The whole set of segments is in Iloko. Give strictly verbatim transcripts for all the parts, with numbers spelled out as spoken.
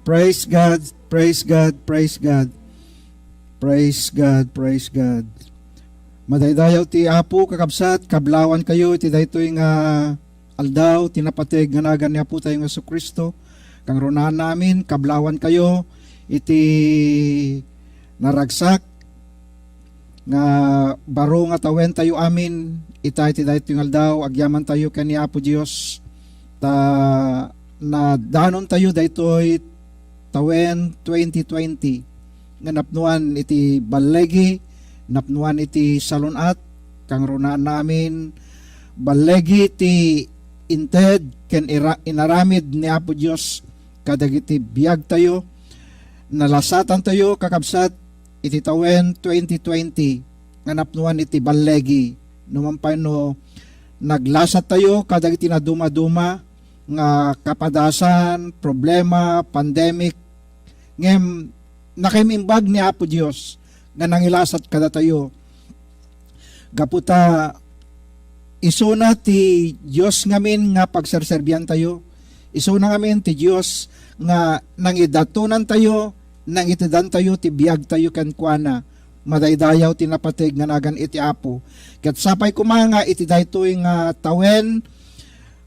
Praise God, praise God, praise God. Praise God, praise God. Madaydayaw ti Apo, kakabsat, kablawan kayo iti daytoy nga aldaw, ti napateg nga nagan ni Apo tayo nga Jesu-Cristo. Kangrunaan amin, kablawan kayo iti naragsak nga baro nga tawen tayo amin ita iti daytoy nga aldaw, agyaman tayo ken ni Apo Dios, ta nadanon tayo daytoy tawen twenty twenty nga napnuan iti ballegi, napnuan iti salun-at, kangrunaan amin, ballegi ti inted ken ira-, inaramid ni Apo Dios kadagiti biag tayo. Nalasatan tayo, kakabsat, iti tawen twenty twenty nga napnuan iti ballegi. No man pay no naglasat tayo kadagiti naduma-duma nga kapadasan, problema, pandemic, ngem nakaimbag ni Apo Dios nga nangilasat kadatayo. Gapu ta isuna ti Dios ngamin nga pagserserbian tayo. Isuna ngamin ti Dios nga nangidatonantayo, nangitedantayo ti biagtayo kenkuana. Madaydayaw ti napateg nga nagan iti Apo. Ket sapay koma nga iti daytoy nga tawen,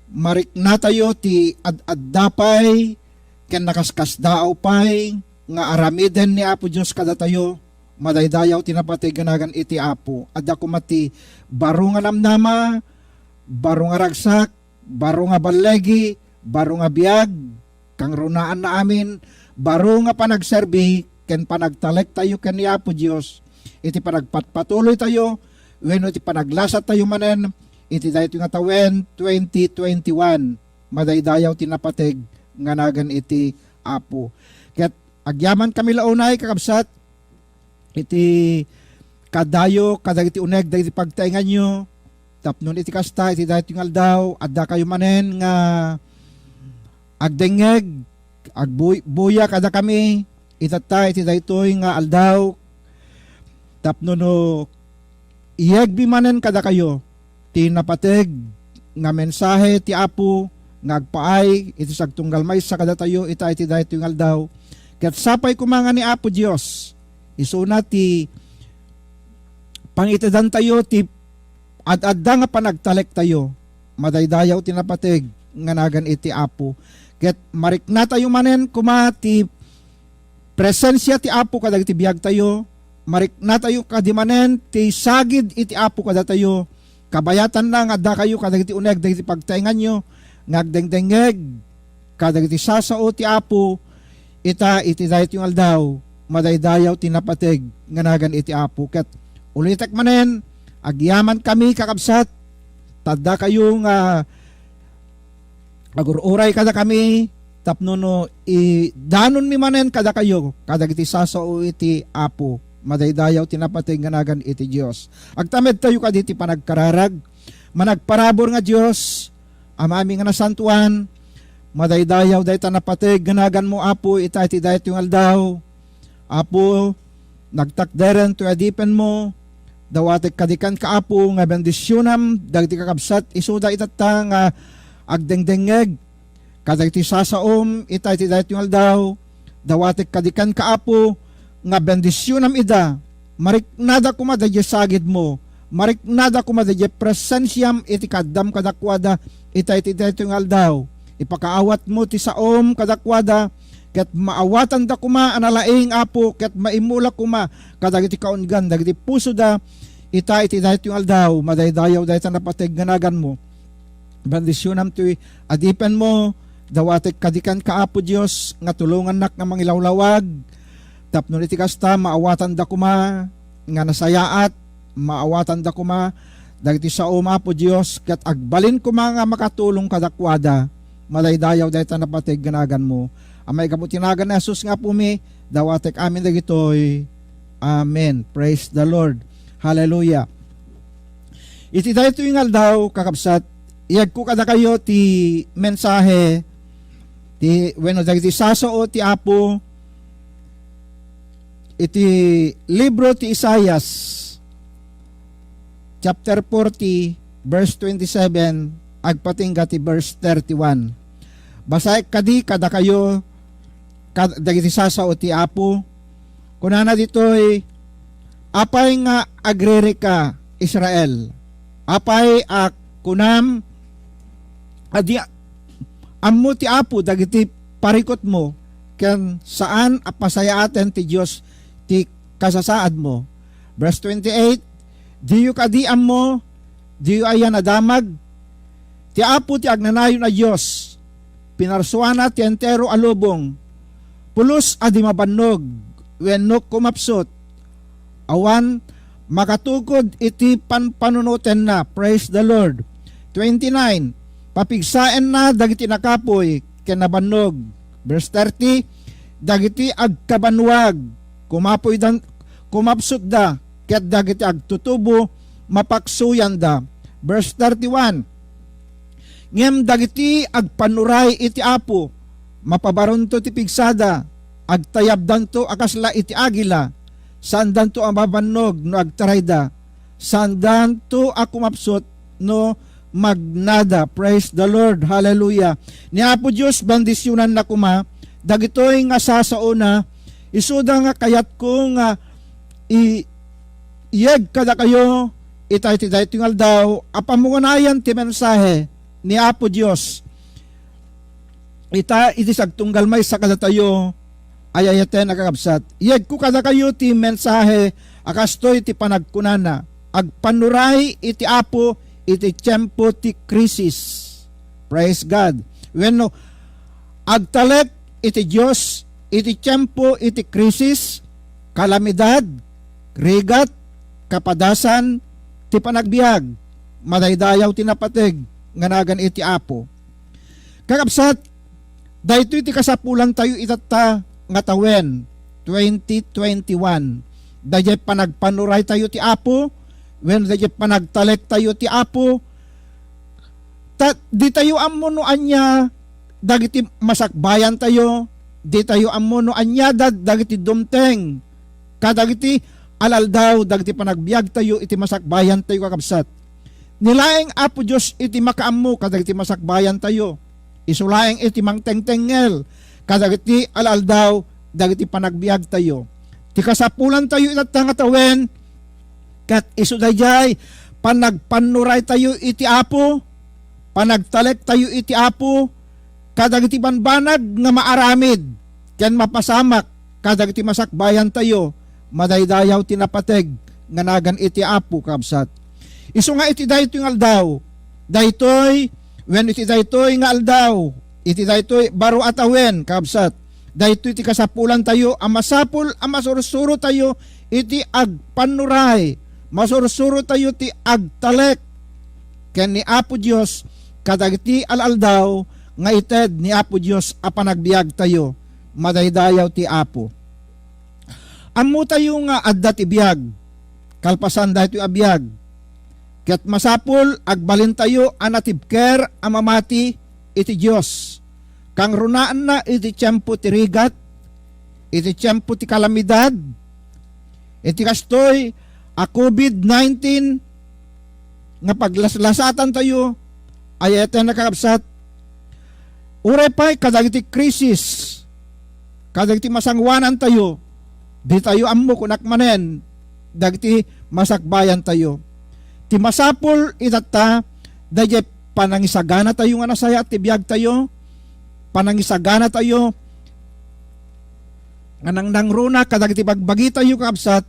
mariknatayo ti ad-adda pay ken nakaskasdaaw pay nga aramiden ni Apo Dios kadatayo. Madaydayaw ti napateg nga nagan iti Apo. Adda koma ti baro nga namnama, baro nga ragsak, baro nga ballegi, baro nga biag, kangrunaan amin, baro nga panagserbi ken panagtalektayo ken ni Apo Dios iti panagpatpatuloytayo wenno iti panaglasattayo manen iti daytoy nga tawen twenty twenty-one. Madaydayaw ti napateg nga nagan iti Apo. Ket agyamankami la unay, kakabsat, iti kadayo kadagiti uneg dagiti pagtaenganyo, tapno iti kasta, iti daytoy nga aldaw, addakayo manen nga agdengngeg, agbuy-, buya kadakami, itatta iti daytoy nga aldaw, tapno no iyegmi manen kadakayo ti napateg nga mensahe ti Apo nga agpaay iti sagtunggal maysa kadatayo ita iti daytoy nga aldaw. Ket sapay koma nga ni Apo Dios, isuna ti pangitedantayo ti ad-adda nga panagtalektayo, madaydayaw ti napateg nga nagan iti Apo. Ket mariknatayo manen koma ti presensia ti Apo kadagiti biagtayo, mariknatayo kadi manen ti sagid iti Apo kadatayo, kabayatanna nga addakayo kadagiti uneg dagiti pagtaenganyo nga agdengdengngeg kadagiti sasao ti Apo ita iti daytoy nga aldaw, madaydayaw ti napateg nga nagan iti Apo. Ket ulitek manen, agyamankami, kakabsat, ta addakayo nga agur-uray kadakami tapno no idanonmi manen kadakayo kadagiti sasao iti Apo, madaydayaw ti napateg nga nagan iti Dios. Agtamedtayo kadi ti panagkararag. Managparabur nga Dios, Amami nga nasantoan, madaydayaw dayta napateg nga naganmo, Apo, ita iti daytoy nga aldaw. Apo, nagtakderen toy adipenmo. Dawatek kadi kenka, Apo, nga bendisionam dagiti kakabsat isuda itatta nga agdengdengngeg kadagiti sasaom ita iti daytoy nga aldaw. Dawatek kadi kenka, Apo, nga bendisionam ida. Mariknada koma daydiay sagidmo. Mariknada koma daydiay presensiam iti kaaddam kadakuada ita iti daytoy nga aldaw. Ipakaawatmo ti saom kadakuada, ket maawatanda koma a nalaing, Apo, ket maimmula koma kadagiti kaunggan dagiti pusoda ita iti daytoy nga aldaw. Madaydayaw dayta napateg nga naganmo. Bendisionam toy adipenmo. Dawatek kadi kenka, Apo Dios, nga tulongannak nga mangilawlawag tapno iti kasta, maawatanda koma nga nasayaat, maawatanda koma dagiti saom, Apo Dios, ket agbalin koma nga makatulong kadakuada. Madaydayaw dayta napateg nga naganmo. Amay, gapu ti nagan ni Jesus nga Apomi, dawatek amin dagitoy. Amen. Praise the Lord. Hallelujah. Iti daytoy nga aldaw, kakabsat, iyegko kadakayo ti mensahe ti, wenno dagiti sasao ti Apo iti libro ti Isaias, chapter forty, verse twenty-seven, agpatingga ti verse thirty-one. Basaek kadi kadakayo kad-, dagiti sasao ti Apo. Kunana ditoy, "Apay nga agririka, Israel? Apay a kunam a di ammo ti Apo dagiti parikutmo, ken saan a pasayaaten ti Dios ti kasasaadmo?" Verse twenty-eight, "Diyo kadi ammo, diyo aya nadamag? Ti Apo ti agnanayon a Dios, pinarsuana ti entero a lubong, pulos a di mabannog wenno kumapsut, awan makatukod iti panpanunotenna." Praise the Lord. Twenty-nine, "Papigsaenna dagiti nakapuy ken nabannog." Verse thirty, "Dagiti agkabanwag, kumapoydan-, kumapsutda, ket dagiti agtutubo, mapaksoyanda." Verse thirty-one, "Ngem dagiti agpannuray iti Apo, mapabaronto ti pigsada, agtayabdanto a kasla iti agila, saandanto a mabannog no agtarayda, saandanto a kumapsut no magnada." Praise the Lord. Hallelujah. Ni Apo Dios, bendisyonanna koma dagitoy nga sasaona. Isuda nga kayatko nga i-, iyeg kadakayo ita iti daytoy nga aldaw a pammunganayan ti mensahe ni Apo Dios. Ita iti sagtunggal maysa kadatayo, ay-ayaten a kakabsat. Iyegko kadakayo ti mensahe a kastoy ti panagkunana, "Agpannuray iti Apo iti tiempo ti krisis." Praise God. Wenno, "Agtalek iti Dios iti tiempo iti krisis, kalamidad, rigat, kapadasan ti panagbiag, madaydayaw ti napateg nga nagan iti Apo." Kakabsat, daytoy ti kasapulantayo itatta nga tawen, twenty twenty-one. Daydiay panagpannuraytayo ti Apo, wenno daydiay panagtalektayo ti Apo, ta ditayo ammo no ania dagiti masakbayantayo, ditayo ammo no ania dad-, dagiti dumteng kadagiti al-aldaw dagiti panagbiagtayo iti masakbayantayo, kakabsat. Ni laeng Apo Dios iti makaammo kadagiti masakbayantayo. Isu laeng iti mangtengtengngel kadagiti al-aldaw dagiti panagbiagtayo. Ti kasapulantayo itatta nga tawen, ket isu daydiay panagpannuraytayo iti Apo, panagtalektayo iti Apo, kadagiti banbanag nga maaramid ken mapasamak kadagiti masakbayantayo, madaydayaw ti napateg nga nagan iti Apo, kabsat. Isu nga iti daytoy nga aldaw, daytoy, wen iti daytoy nga aldaw, iti daytoy baro a tawen, kabsat, daytoy ti kasapulantayo a masapul a masursurotayo iti agpannuray, masursurotayo ti agtalek ken ni Apo Dios kadagiti al-aldaw nga ited ni Apo Dios a panagbiagtayo. Madaydayaw ti Apo. Ammotayo nga adda ti biag kalpasan daytoy a biag, ket masapul agbalintayo a natibker a mamati iti Dios. Kangrunaanna iti tiempo ti rigat, iti tiempo ti kalamidad, iti kastoy a covid nineteen nga paglaslasatantayo, ay-ayaten a kakabsat, uray pay kadagiti krisis, kadagiti masangoanantayo, ditayo ammo, kunak manen, dagiti masakbayantayo. Ti masapul itatta, daydiay panangisaganatayo nga nasayaat ti biagtayo, panangisaganatayo nga nangnangruna kadagiti bagbagitayo, kakabsat,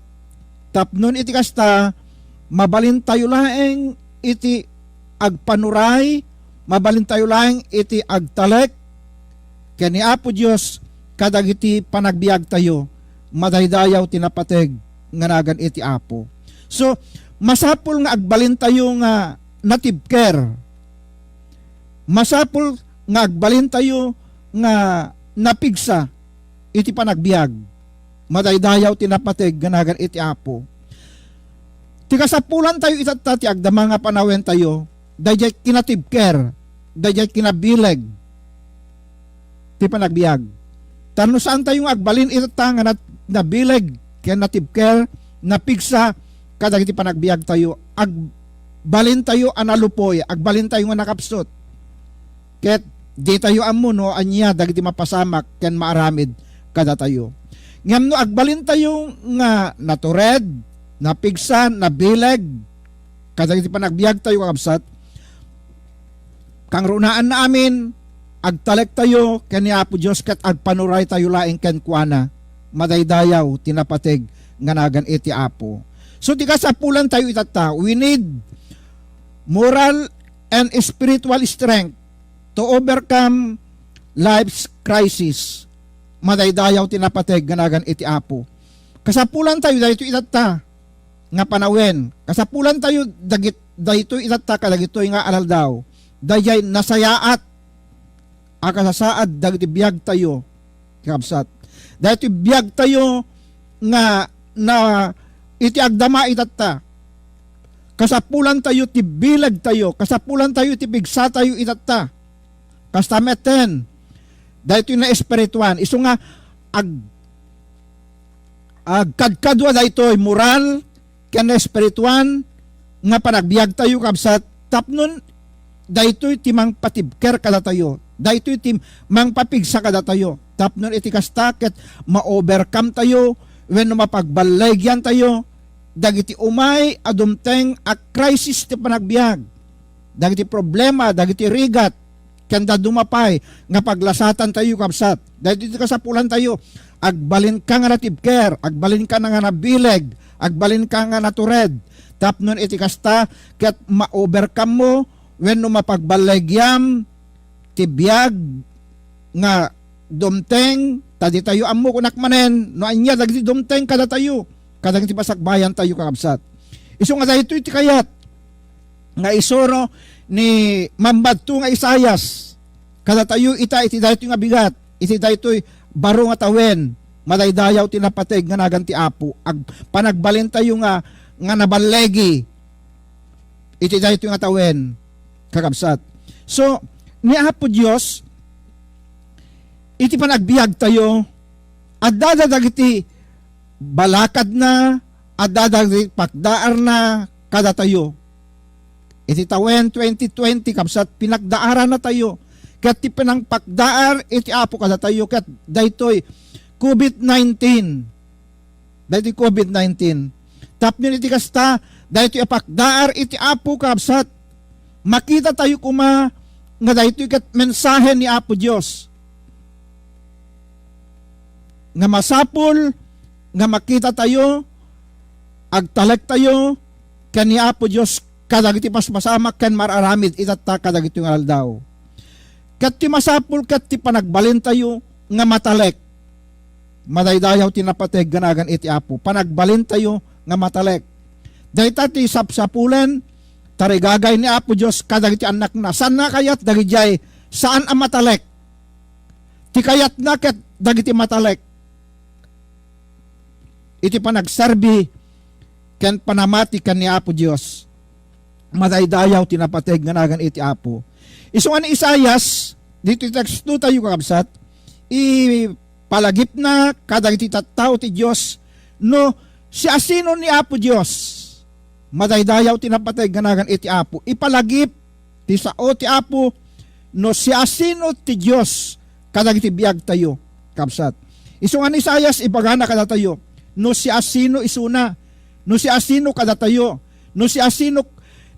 tapno iti kasta, mabalintayo laeng iti agpanuray, mabalintayo laeng iti agtalek ken ni Apo Dios kadagiti panagbiagtayo, madaydayaw ti napateg nga nagan iti Apo. So, masapul nga agbalintayo nga natibker. Masapul nga agbalintayo nga napigsa iti panagbiag. Madaydayaw ti napateg nga nagan iti Apo. Ti kasapulantayo itatta ti agdama nga panawentayo, daydiay kinatibker, daydiay kinabileg ti panagbiag. Ta no saantayo nga agbalin itatta nga nat-, nabileg ken natibker, napigsa kadagiti panagbiagtayo, agbalintayo a nalupoy, agbalintayo nga nakapsut. Ket ditayo ammo no ania dagiti mapasamak ken maaramid kadatayo. Ngem no agbalintayo nga natured, napigsa, nabileg kadagiti panagbiagtayo, kakabsat, kangrunaan na amin, agtalektayo ken ni Apo Dios ket agpanuraytayo laeng kenkuana. Madaydayaw ti napateg nga nagan iti Apo. So, ti kasapulantayo itatta, we need moral and spiritual strength to overcome life's crisis. Madaydayaw ti napateg nga nagan iti Apo. Kasapulantayo daytoy itatta nga panawen. Kasapulantayo dagit-, daytoy itatta kadagitoy nga alaldaw. Daydiay nasayaat a kasasaad dagiti biagtayo, kakabsat. Daytoy biagtayo nga na iti agdama itatta. Kasapulantayo ti bilegtayo, kasapulantayo ti pigsatayo itatta. Kasta metten, daytoy nga espirituan. Isu nga ag-, agkadkadua daytoy moral ken espirituan nga panagbiagtayo, kabsat, tapnon daytoy ti mangpatibker kadatayo. Daytoy ti mangpapigsa kadatayo. Tapnon iti kasta ket ma-overcome tayo wenno mapagballegian tayo dagiti umay a dumteng a crisis ti panagbiag, dagiti problema, dagiti rigat, ken dadduma pay nga paglasatan tayo, kabsat. Daytoy ti kasapulan tayo, agbalinka nga natibker, agbalinka nga nabileg, agbalinka nga natured. Tapnon iti kasta, ket ma-overcome mo wenno mapagballegiam ti biag nga dumteng, ta ditayo ammo, kunak manen, no ania dagiti dumteng kadatayo, kadagiti pasakbayan tayo, kakabsat. Isu nga daytoy ti kayat nga isuro ni Mammadto nga Isaias kadatayo ita iti daytoy nga bigat, iti daytoy baro nga tawen, madaydayaw ti napateg nga nagan ti Apo. Ag-, panagbalintayo nga, nga naballegi iti daytoy nga tawen, kakabsat. So, ni Apo Dios, iti panagbiagtayo, adda dagiti balakadna, adda dagiti pakdaarna kadatayo. Iti tawen twenty twenty, kabsat, pinakdaarannatayo. Ket ti pinangpakdaar iti Apo kadatayo, ket daytoy covid nineteen. Daytoy covid nineteen. Tapno iti kasta, daytoy a pakdaar iti Apo, kabsat, makitatayo koma nga daytoy ket mensahe ni Apo Dios nga masapul nga makitatayo, agtalektayo ken ni Apo Dios kadagiti paspasamak ken mar-aramid itatta kadagitoy nga aldaw. Ket ti masapul ket ti panagbalintayo nga matalek, madaydayaw ti napateg nga nagan iti Apo. Panagbalintayo nga matalek. Dayta ti sapsapulen, tarigagay ni Apo Dios kadagiti annakna. Saanna kayat dagidiay saan a matalek. Ti kayatna ket dagiti matalek iti panagserbi ken panamati ken ni Apo Dios. Madaydayaw ti napateg nga nagan iti Apo. Isu nga ni Isaias, ditoy teksto tayo, kakabsat, ipalagipna kadagiti tattao ti Dios no siasino ni Apo Dios. Madaydayaw ti napateg nga nagan iti Apo. Ipalagip ti sao ti Apo no siasino ti Dios kadagiti biagtayo, kabsat. Isu nga ni Isaias, ibagana kadatayo no siasino isuna, no siasino kadatayo, no siasino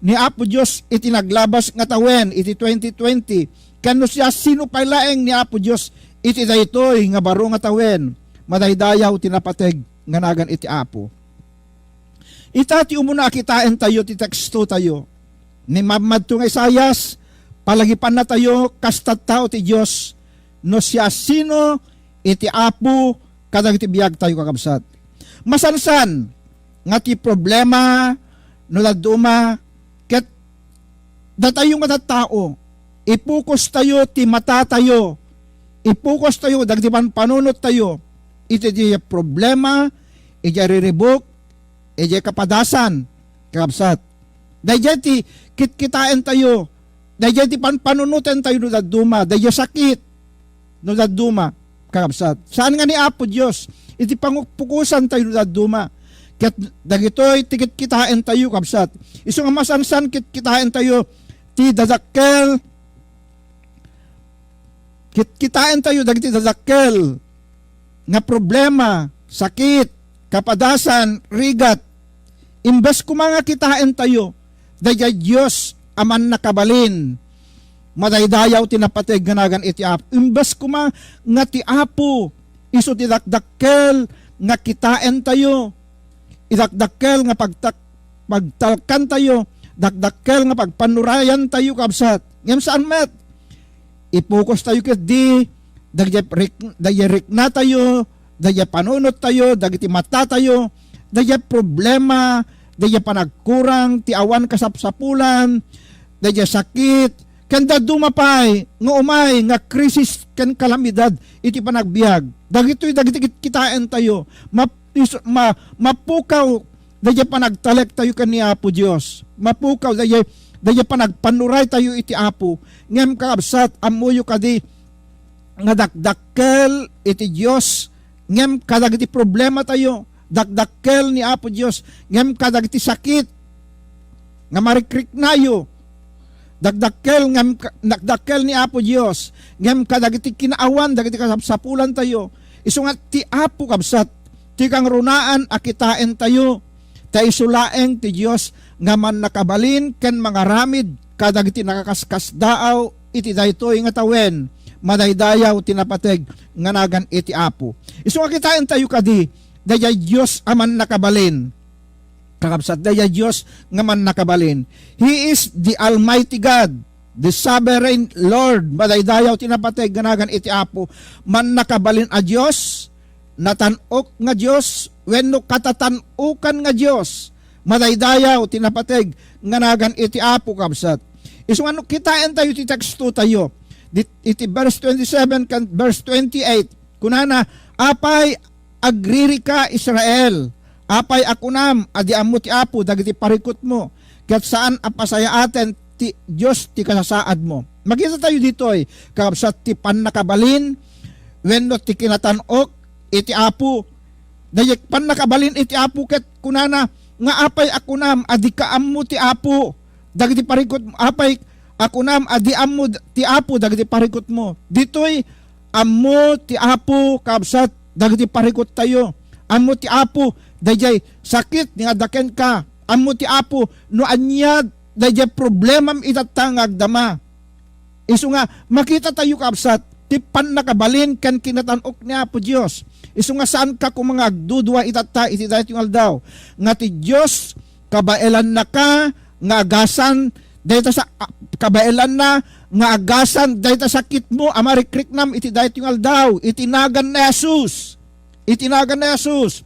ni Apo Dios iti naglabas nga tawen iti twenty twenty, ken no siasino pay laeng ni Apo Dios iti daytoy nga baro nga tawen. Madaydayaw ti napateg nga nagan iti Apo. Ita ti umuna a kitaentayo ti tekstotayo. Ni Mammadto nga Isaias, palagipannatayo kas tattao ti Dios no siasino iti Apo kadagiti biagtayo, kakabsat. Masansan nga ti problema no dadduma ket datayo nga tattao, ipokus tayo ti matatayo, ipokus tayo dagiti panpanunottayo iti diay problema, idiay riribuk, idiay kapadasan, kakabsat. Daydiay ti kitkitaentayo, daydiay ti panpanunotentayo no dadduma, daydiay sakit no dadduma, kakabsat. Saan nga ni Apo Dios iti pangukpukosantayo no dadduma. Ket dagitoy ti kitkitaentayo, kabsat. Isu nga masansan kitkitaentayo ti dadakkel, kitkitaentayo dagiti dadakkel nga problema, sakit, kapadasan, rigat, imbes koma nga kitaentayo daydiay Dios a mannakabalin, madaydayaw ti napateg nga nagan iti Apo. Imbes koma nga ti Apo isu ti dakdakkel nga kitaentayo, idakdakkel nga pagtak-, pagtalkantayo, dakdakkel nga pagpanurayantayo, kabsat. Ngem saan met. Ipokus tayo ketdi dagiti rik-, dagiti riknatayo, dagiti panunottayo, dagiti matatayo, dagiti problema, dagiti panagkurang ti awan kasapsapulan, dagiti sakit, ken dadduma pay nga umay nga krisis ken kalamidad iti panagbiag. Dagitoy dagiti kit-, kitaentayo. Map-, is-, ma-, mapukaw daydiay panagtalektayo ken ni Apo Dios. Mapukaw daydiay, daydiay panagpanuraytayo iti Apo. Ngem, kakabsat, ammoyo kadi nga dakdakkel iti Dios ngem kadagiti problematayo, dakdakkel ni Apo Dios ngem kadagiti sakit nga marikriknayo, dakdakkel ngem ka-, dakdakkel ni Apo Dios ngem kadagiti kinaawan dagiti kasapsapulantayo. Isu nga ti Apo, kabsat, ti kangrunaan a kitaentayo, ta isu laeng ti Dios nga mannakabalin ken mangaramid kadagiti nakaskasdaaw iti daytoy nga tawen. Madaydayaw ti napateg nga nagan iti Apo. Isu nga kitaentayo kadi, daydiay Dios a mannakabalin. Kakabsat, daydiay Dios nga mannakabalin. He is the Almighty God, the Sovereign Lord. Madaydayaw ti napateg nga nagan iti Apo. Mannakabalin a Dios, natan-ok nga Dios, wenno katatan-okan nga Dios. Madaydayaw ti napateg nga nagan iti Apo, kabsat. Isu nga no kitaentayo ti tekstotayo, dit-, iti verse twenty-seven ken verse twenty-eight, kunana, "Apay agririka, Israel? Apay a kunam a di ammo ti Apo dagiti parikutmo, ket saan a pasayaaten ti Dios ti kasasaadmo?" Makitatayo ditoy, kakabsat, ti pannakabalin wenno ti kinatan-ok iti Apo. Daydiay pannakabalin iti Apo ket kunana nga, "Apay a kunam a dika ammo ti Apo dagiti parikut-, apay a kunam a di ammo d-, ti Apo dagiti parikutmo?" Ditoy, ammo ti Apo, kabsat, dagiti parikuttayo. Ammo ti Apo daydiay sakit nga adda kenka. Ammo ti Apo no ania daydiay problemam itatta nga agdama. Isu nga makitatayo, kabsat, ti pannakabalin ken kinatan-ok ni Apo Dios. Isu nga saanka koma nga agdudua itatta iti daytoy nga aldaw nga ti Dios kabaelannaka nga agasan dayta sa-, a-, kabaelanna nga agasan dayta sakitmo a marikriknam iti daytoy nga aldaw iti nagan ni Jesus. Iti nagan ni Jesus.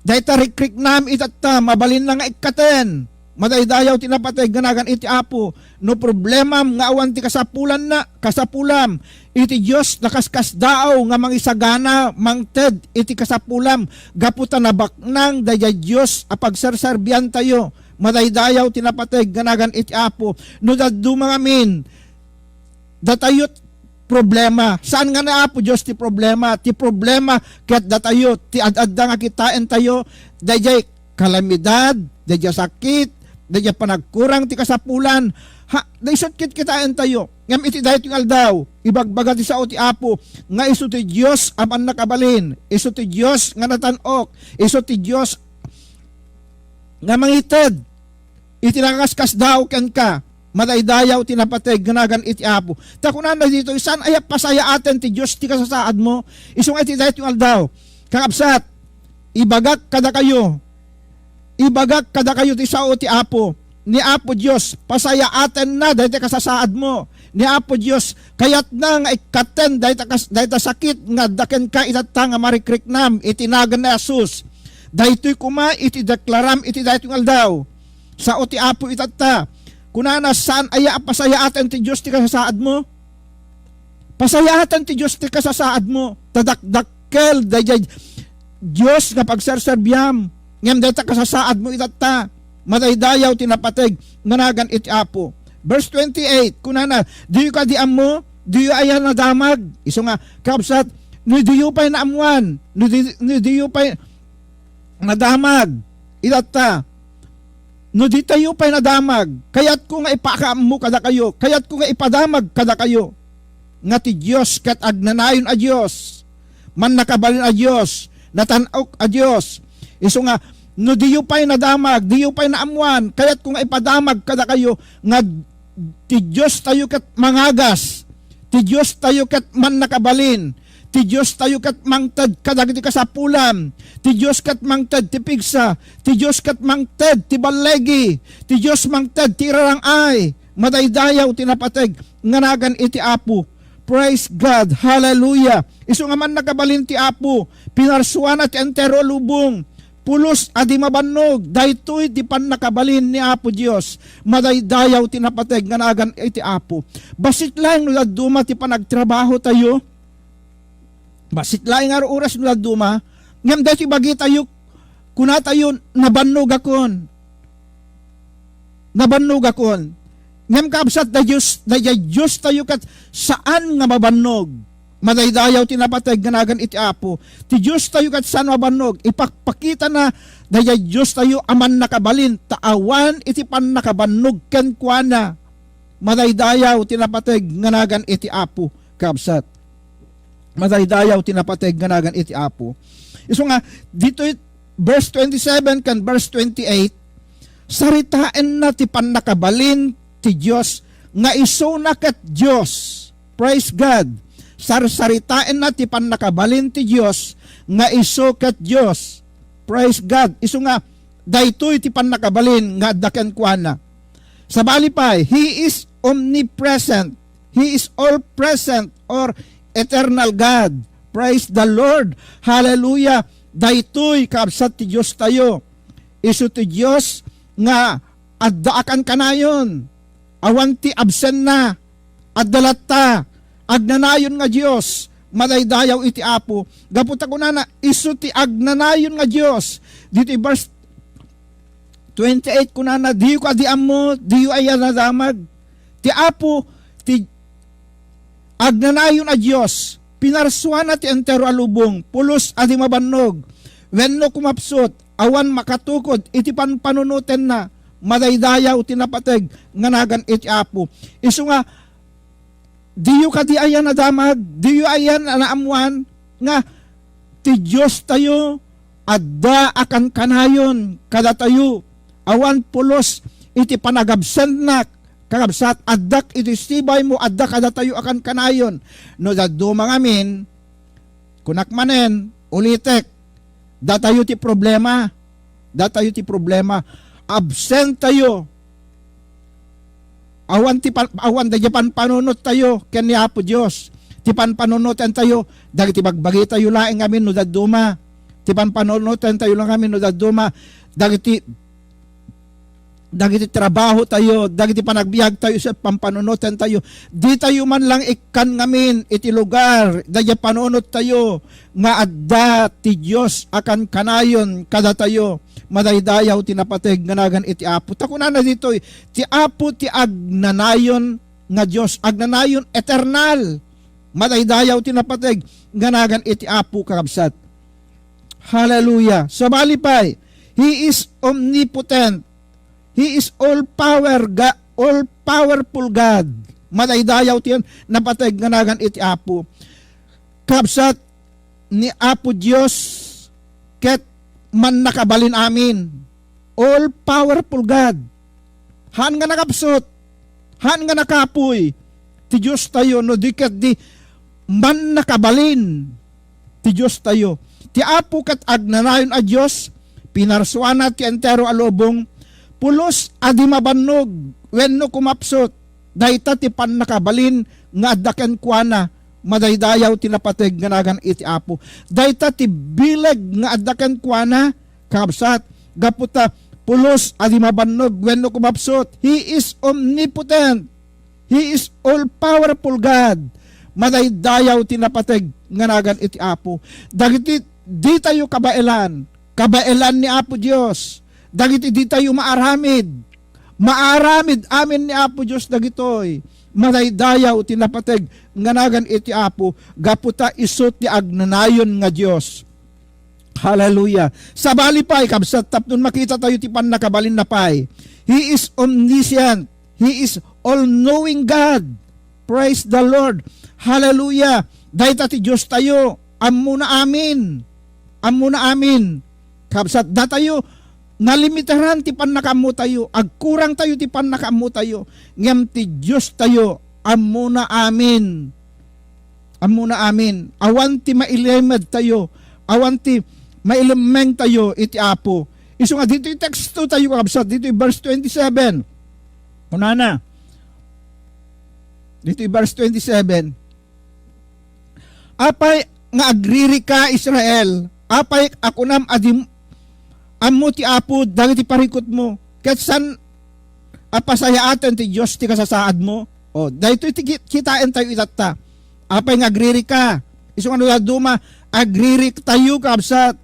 Dayta rikriknam itatta, mabalinna nga ikkaten. Madaydayaw ti napateg nga nagan iti Apo. No problemam nga awan ti kasapulanna, kasapulam iti Dios, nakaskasdaaw nga mangisagana, mangted iti kasapulam, gapu ta nabaknang daydiay Dios a pagserserbiantayo. Madaydayaw ti napateg nga nagan iti Apo. No dadduma ngamin, datayot problema. Saan nga ni Apo Dios ti problema. Ti problema ket datayo, ti ad-adda nga kitaentayo, daydiay kalamidad, daydiay sakit, daydiay panagkurang ti kasapulan. Ha, da isut kitkitaentayo. Ngem iti daytoy nga aldaw, ibagbaga ti sao ti Apo nga isu ti Dios a mannakabalin, isu ti Dios nga natan-ok, isu ti Dios nga mangited iti nakaskasdaaw kenka. Madaydayaw ti napateg nga nagan iti Apo. Ta kunana ditoy, saan aya pasayaaten ti Dios ti kasasaadmo? Isu nga iti daytoy nga aldaw, kakabsat, ibagak kadakayo, ibagak kadakayo ti sao ti Apo. Ni Apo Dios, pasayaatenna dayta kasasaadmo. Ni Apo Dios, kayatna nga ikkaten dayta kas-, dayta sakit nga adda kenka itatta nga marikriknam iti nagan ni Jesus. Daytoy koma iti deklaram iti daytoy nga aldaw. Sao ti Apo itatta. Kunana, saan aya a pasayaaten ti Dios ti kasasaadmo? Pasayaaten ti Dios ti kasasaadmo. Ta dakdakkel daydiay Dios nga pagserserbiam. Ngem dayta kasasaadmo itatta. Madaydayaw ti napateg nga nagan iti Apo. Verse twenty-eight, kunana, "Diyo kadi ammo? Diyo aya nadamag?" Isu nga, kabsat, no diyo pay naammuan, no di-, no diyo pay nadamag, itatta, no ditayo pay nadamag, kayatko nga ipakaammo kadakayo, kayatko nga ipadamag kadakayo, nga ti Dios ket agnanayon a Dios. mannakabalin a Dios, natan-ok a Dios. Isu nga, no diyo pay nadamag, diyo pay naammuan, kayatko nga ipadamag kadakayo nga ti Diostayo ket mangagas, ti Diostayo ket mannakabalin, ti Diostayo ket mangted kadagiti kasapulan, ti Dios ket mangted ti pigsa, ti Dios ket mangted ti ballegi, ti Dios mangted ti irarang-ay. Madaydayaw ti napateg nga nagan iti Apo. Praise God. Hallelujah. Isu nga mannakabalin ti Apo, pinarsuana ti entero a lubong. Pulos a di mabannog. Daytoy ti pannakabalin ni Apo Dios. Madaydayaw ti napateg nga nagan iti Apo. Bassit laeng no dadduma ti panagtrabaho tayo. Bassit laeng nga oras no dadduma. Ngem daytoy bagitayo, kunatayo, "Nabannogakon." Nabannogakon. Ngem kabsat, da Dios, da Dios tayo ket saan nga mabannog. Madaydayaw ti napateg nga nagan iti Apo. Ti Dios tayo ket saan mabannog. Ipakpakitana da Dios tayo a mannakabalin, ta awan iti pannakabannog kenkuana. Madaydayaw ti napateg nga nagan iti Apo, kabsat. Madaydayaw ti napateg nga nagan iti Apo. Isu nga, ditoy verse twenty-seven ken verse twenty-eight, saritaenna ti pannakabalin ti Dios nga isuna ket Dios. Praise God. Sarsaritaenna ti pannakabalin ti Dios nga isu ket Dios. Praise God. Isu nga, daytoy ti pannakabalin nga adda kenkuana. Sabali pay, He is omnipresent. He is all-present or eternal God. Praise the Lord. Hallelujah. Daytoy, kabsat, ti Dios tayo. Isu ti Dios nga adda a kankanayon. Awan ti absenna. Adda latta. Agnanayon nga Dios. Madaydayaw iti Apo. Gapu ta kunana, isu ti agnanayon nga Dios. Ditoy verse twenty-eight kunana, "Diyo kadi ammo, diyo aya nadamag?" Ti Apo, ti agnanayon a Dios, pinarsuana ti entero a lubong, pulos a di mabannog, wenno kumapsut, awan makatukod iti panpanunotenna. Madaydayaw ti napateg nga nagan iti Apo. Isu nga, diyo kadi aya nadamag, diyo aya na-, naammuan nga ti Dios tayo adda a kankanayon kadatayo. Awan pulos iti panagabsenna, kakabsat, addak iti sibaymo, adda kadatayo a kankanayon. No dadduma ngamin, kunak manen, ulitek, datayo ti problema. Datayo ti problema. Absent tayo. Awan ti pan-, awan dagiti panpanunot tayo ken ni Apo Dios. Ti panpanunoten tayo, dagiti bagbagi tayo laeng ngamin no dadduma. Ti panpanunoten tayo lang ngamin no dadduma. Dagiti, dagiti trabaho tayo, dagiti panagbiag tayo sa panpanunoten tayo. Di tayo man lang ikkan ngamin iti lugar, dagiti panunot tayo nga adda ti Dios a kankanayon kadatayo. Madaydayaw ti napateg nga nagan iti Apo. Ta kunana ditoy, ti Apo ti agnanayon nga Dios, agnanayon, eternal. Madaydayaw ti napateg nga nagan iti Apo, kakabsat. Hallelujah. Sabali pay, He is omnipotent. He is all power, Ga-, all powerful God. Madaydayaw ti napateg nga nagan iti Apo. Kabsat, ni Apo Dios ket mannakabalin amin. All powerful God. Haan nga nakapsut. Haan nga nakapuy ti Dios tayo no di ket di mannakabalin ti Dios tayo. Ti Apo ket agnanayon a Dios, pinarsuana ti entero a lubong, pulos a di mabannog wenno kumapsut. Dayta ti pannakabalin nga adda kenkuana. Madaydayaw ti napateg nga nagan iti Apo. Dayta ti bileg nga adda kenkuana, kakabsat, gapu ta pulos a di mabannog wenno kumapsut. He is omnipotent. He is all-powerful God. Madaydayaw ti napateg nga nagan iti Apo. Dagiti ditayo kabaelan, kabaelan ni Apo Dios. Dagiti ditayo maaramid, maaramid amin ni Apo Dios dagitoy. Madaydayaw ti napateg nga nagan iti Apo, gapu ta isu ti agnanayon nga Dios. Hallelujah. Sabali pay, kabsat, tapno makita tayo ti pannakabalinna pay. He is omniscient. He is all-knowing God. Praise the Lord. Hallelujah. Dayta ti Dios tayo. Ammona amin. Ammona amin. Kabsat, datayo, nalimitaran ti pannakaammotayo. Agkurangtayo ti pannakaammotayo. Ngem ti Diostayo, ammona amin. Ammona amin. Awan ti mailimedtayo. Awan ti mailemmengtayo iti Apo. Isu nga ditoy tekstotayo, kabsat, ditoy verse twenty-seven. Kunana, ditoy verse twenty-seven, "Apay nga agririka, Israel? Apay a kunam a di ammo ti Apo dagiti parikutmo, ket saan a pasayaaten ti Dios ti kasasaadmo?" O, daytoy ti ki-, kitaentayo itatta. Apay nga agririka? Isu nga no dadduma, agririktayo, kabsat.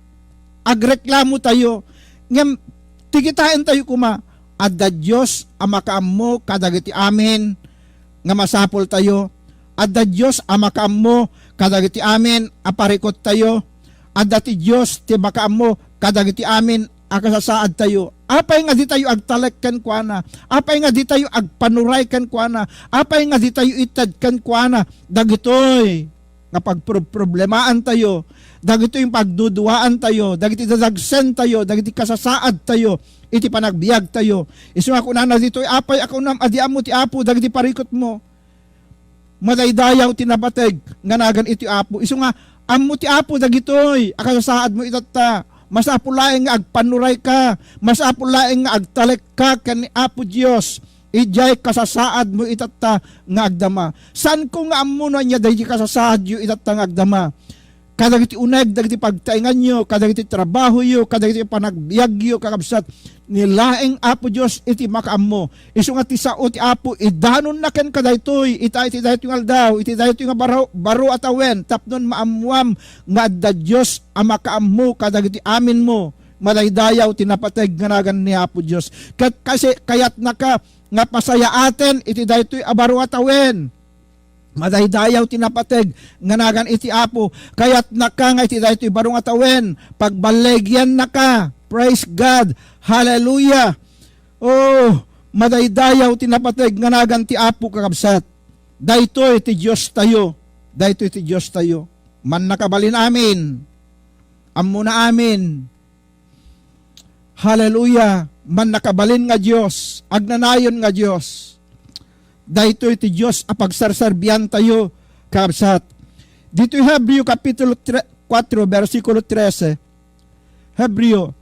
Agreklamotayo. Ngem, ti kitaentayo koma, adda Dios a makaammo kadagiti amin nga masapultayo. Adda Dios a makaammo kadagiti amin a parikuttayo. Adda ti Dios ti makaammo kadagiti amin a kasasaadtayo. Apay nga ditayo agtalek kenkuana? Apay nga ditayo agpanuray kenkuana? Apay nga ditayo ited kenkuana dagitoy nga pagproblemaantayo, dagitoy nga pagduduaantayo, dagiti dadagsentayo, dagiti kasasaadtayo iti panagbiagtayo? Isu nga kunana ditoy, "Apay a kunam a di ammo ti Apo dagiti parikutmo?" Madaydayaw ti napateg nga nagan iti Apo. Isu nga, ammo ti Apo dagitoy a kasasaadmo itatta. Masapul laeng nga agpannurayka. Masapul laeng nga agtalekka ken ni Apo Dios. Idiay kasasaadmo itatta nga agdama. Saanko nga ammo no ania daydi kasasaadyo itatta nga agdama. Kadagiti uneg dagiti pagtaenganyo, kadagiti trabahoyo, kadagiti panagbiagyo, kakabsat, ni laeng Apo Dios iti makaammo. Isu nga ti sao ti Apo, idanonna kenka daytoy, ita iti daytoy nga aldaw, iti daytoy nga baro, baro a tawen, tapno maammuam nga adda Dios a makaammo kadagiti aminmo. Madaydayaw ti napateg nga nagan ni Apo Dios. Ket kasi kayatnaka nga pasayaaten iti daytoy a baro a tawen. Madaydayaw ti napateg nga nagan iti Apo. Kayatnaka nga iti daytoy baro nga tawen, pagballegiannaka. Praise God. Hallelujah. Oh, madaydayaw ti napateg nga nagan ti Apo, kakabsat. Daytoy ti Diostayo. Daytoy ti Diostayo. Mannakabalin amin. Ammona amin. Hallelujah! Mannakabalin nga Dios, agnanayon nga Dios. Daytoy ti Dios a pagserserbiantayo, kabsat. Ditoy Hebreo Kapitulo tre-, kuatro, bersikulo trese. Hebreo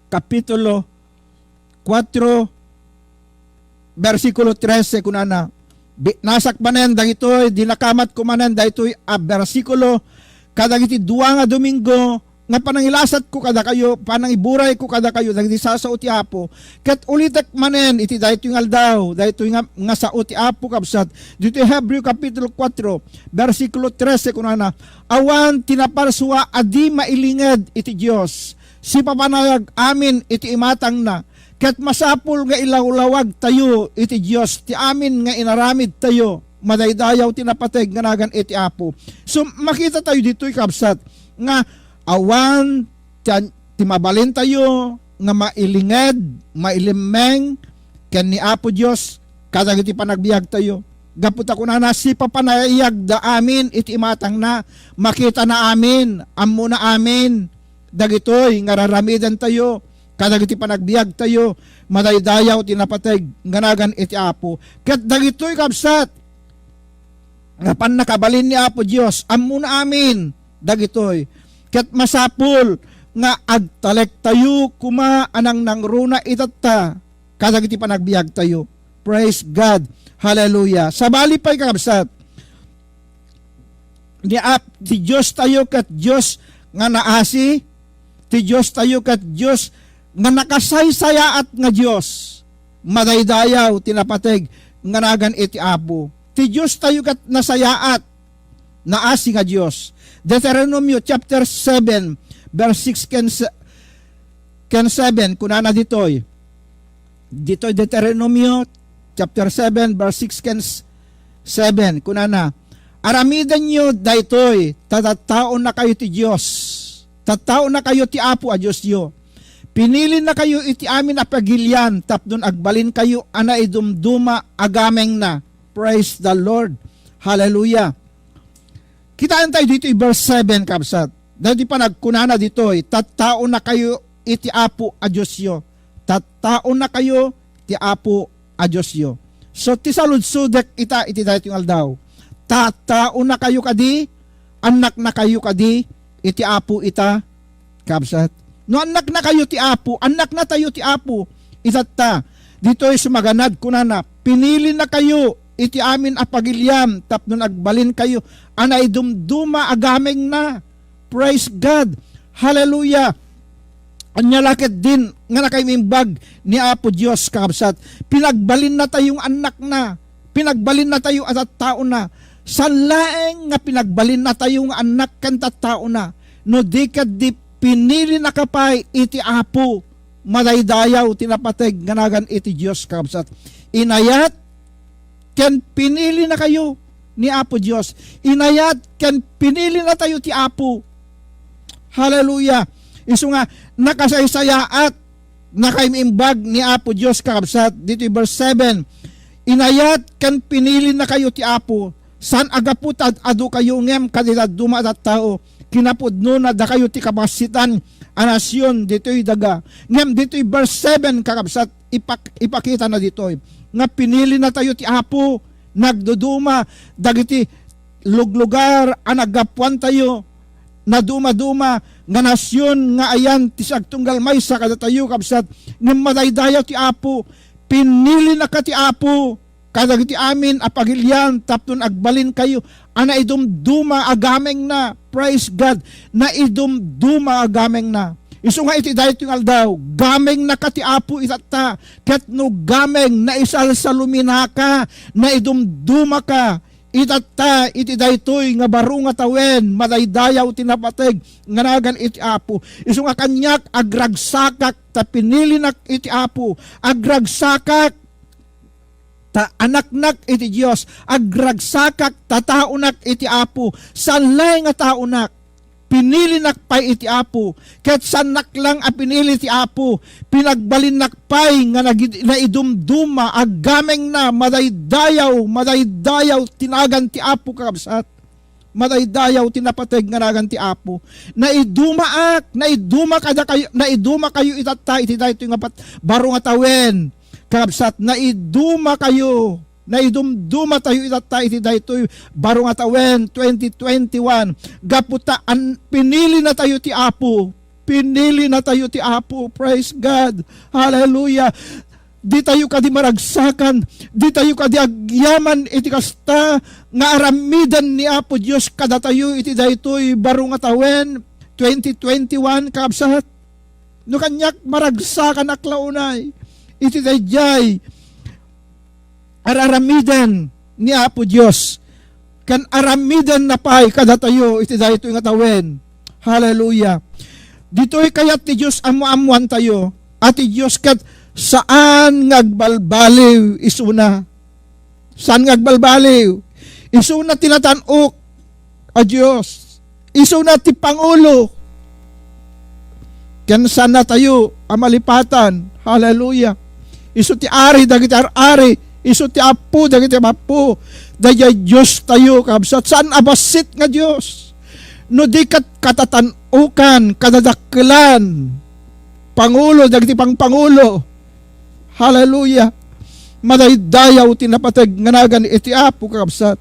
Kapitulo kuatro, bersikulo trese, kunana, bi-, nasak manen dagitoy, dinakamatko manen daytoy a bersikulo kadagiti dua nga Domingo nga panangilasatko kadakayo, panangiburayko kadakayo dagiti sasao ti Apo. Ket ulitek manen iti daytoy nga aldaw, daytoy nga, nga sao ti Apo, kabsat. Ditoy Hebreo Kapitulo kuatro, bersikulo trese, kunana, "Awan ti naparsua a di mailinged iti Dios. Sipapanayag amin iti imatangna." Ket masapul nga ilawlawagtayo iti Dios ti amin nga inaramidtayo. Madaydayaw ti napateg nga nagan iti Apo. So, makitatayo ditoy, kabsat, nga awan ti, ti mabalintayo nga mailinged, mailimmeng ken ni Apo Dios kadagiti panagbiagtayo. Gapu ta kunana, sipapanayagda amin iti imatangna, makitana amin, ammona amin dagitoy nga raramidantayo kadagiti panagbiagtayo, madaydayaw ti napateg nga nagan iti Apo. Ket dagitoy, kabsat, nga pannakabalin ni Apo Dios, ammona amin dagitoy. Ket masapul nga agtalektayo koma a nangnangruna itatta kadagiti panagbiagtayo. Praise God. Hallelujah. Sabali pay, kakabsat, ni Ap-, ti Diostayo ket Dios nga naasi, ti Diostayo ket Dios nga nakasaysayaat nga Dios. Madaydayaw ti napateg nga nagan iti Apo. Ti Diostayo ket nasayaat, naasi nga Dios. Deuteronomio chapter seven, verse six ken se-, ken seven, kunana ditoy. Ditoy Deuteronomio chapter seven, verse six ken s-, seven, kunana, "Aramidenyo daytoy, ta tattaonakayo ti Dios. Tattaonakayo ti Apo a Diosyo. Pinilinakayo iti amin a pagilian tapno agbalinkayo a naidumduma a gamengna." Praise the Lord. Hallelujah. Kitaentayo ditoy verse seven, kabsat. Daytoy panagkunana ditoy, "Tattaonakayo iti Apo a Diosyo. Tattaonakayo ti Apo a Diosyo." So, ti saludsodek ita iti daytoy nga aldaw, tattaonakayo kadi, annaknakayo kadi iti Apo ita, kabsat? No annaknakayo ti Apo, annaknatayo ti Apo. Itatta, ditoy sumaganad, kunana, "Pinilinakayo iti amin a pagiliam tapno agbalinkayo a naidumduma a gamengna." Praise God! Hallelujah! Ania la ketdin nga nakaimimbag ni Apo Dios, kakabsat? Pinagbalinnatayo nga annakna. Pinagbalinnatayo a tattaona. Saan laeng nga pinagbalinnatayo nga annak ken tattaona, no di ketdi pinilinaka pay iti Apo, madaydayaw ti napateg nga nagan iti Dios, kakabsat. Inayat ken pinilinakayo ni Apo Dios. Inayat ken pinilinatayo ti Apo. Hallelujah! Isu nga, nakasaysayaat, nakaim-imbag ni Apo Dios, kakabsat, ditoy verse seven, "Inayat ken pinilinakayo ti Apo, saan a gapu ta ad-adukayo ngem kadi dadduma a tattao. Kinapudnona, dakayo ti kabassitan a nasion ditoy daga." Ngem ditoy verse seven, kakabsat, ipak-, ipakitana ditoy nga pinilinatayo ti Apo, nagduduma dagiti luglugar a naggapuantayo, nadumaduma nga nasion nga ayan ti agtunggal maysa kadatayo, kabsat. Ngem madaydayaw ti Apo. Pinilinaka ti Apo kadagiti amin a pagilian tapno agbalinkayo a naidumduma a gamengna. Praise God! Naidumduma a gamengna. Isu nga iti daytoy nga aldaw, gamengnaka ti Apo itatta, ket no gameng, naisalsaluminaka, naidumdumaka, itatta iti daytoy nga baro nga tawen, madaydayaw ti napateg nga nagan iti Apo. Isu nga kaniak, agragsakak ta pinilinak iti Apo. Agragsakak ta anaknak iti Dios. Agragsakak ta taonak iti Apo. Saan laeng nga taonak. Pinilinak pay iti Apo, ket saannak lang a pinili ti Apo, pinagbalinnak pay nga nagid-, naidumduma, agamengna, madaydayaw, madaydayaw ti nagan ti Apo, kakabsat. Madaydayaw ti napateg nga nagan ti Apo. Naidumaak, naiduma kadakayo, naidumakayo itatta iti daytoy nga pat-, baro nga tawen, kakabsat, naidumakayo. Naidumdumatayo itatta iti daytoy baro nga tawen, twenty twenty-one. Gapu ta an-, pinilinatayo ti Apo. Pinilinatayo ti Apo. Praise God. Hallelujah. Ditayo kadi maragsakan. Ditayo kadi agyaman iti kasta nga aramiden ni Apo Dios kadatayo iti daytoy baro nga tawen, twenty twenty-one, kabsat. No kaniak, maragsakanak la unay iti daydiay ar-aramiden ni Apo Dios, ken aramidenna pay kadatayo iti daytoy nga tawen. Hallelujah. Ditoy kayat ti Dios ammo-ammoantayo a ti Dios ket saan nga agbalbaliw isuna. Saan nga agbalbaliw? Isuna ti natan-ok a Dios. Isuna ti pangulo. Ken saannatayo a malipatan. Hallelujah. Isu ti ari dagiti ar-ari. Isu ti Apo dagiti apo. Daydiay Diostayo, kabsat. Saan a bassit nga Dios. No di ket katatan-okan, kadadakkelan. Pangulo dagiti pangpangulo. Hallelujah! Madaydayaw ti napateg nga nagan iti Apo, kakabsat.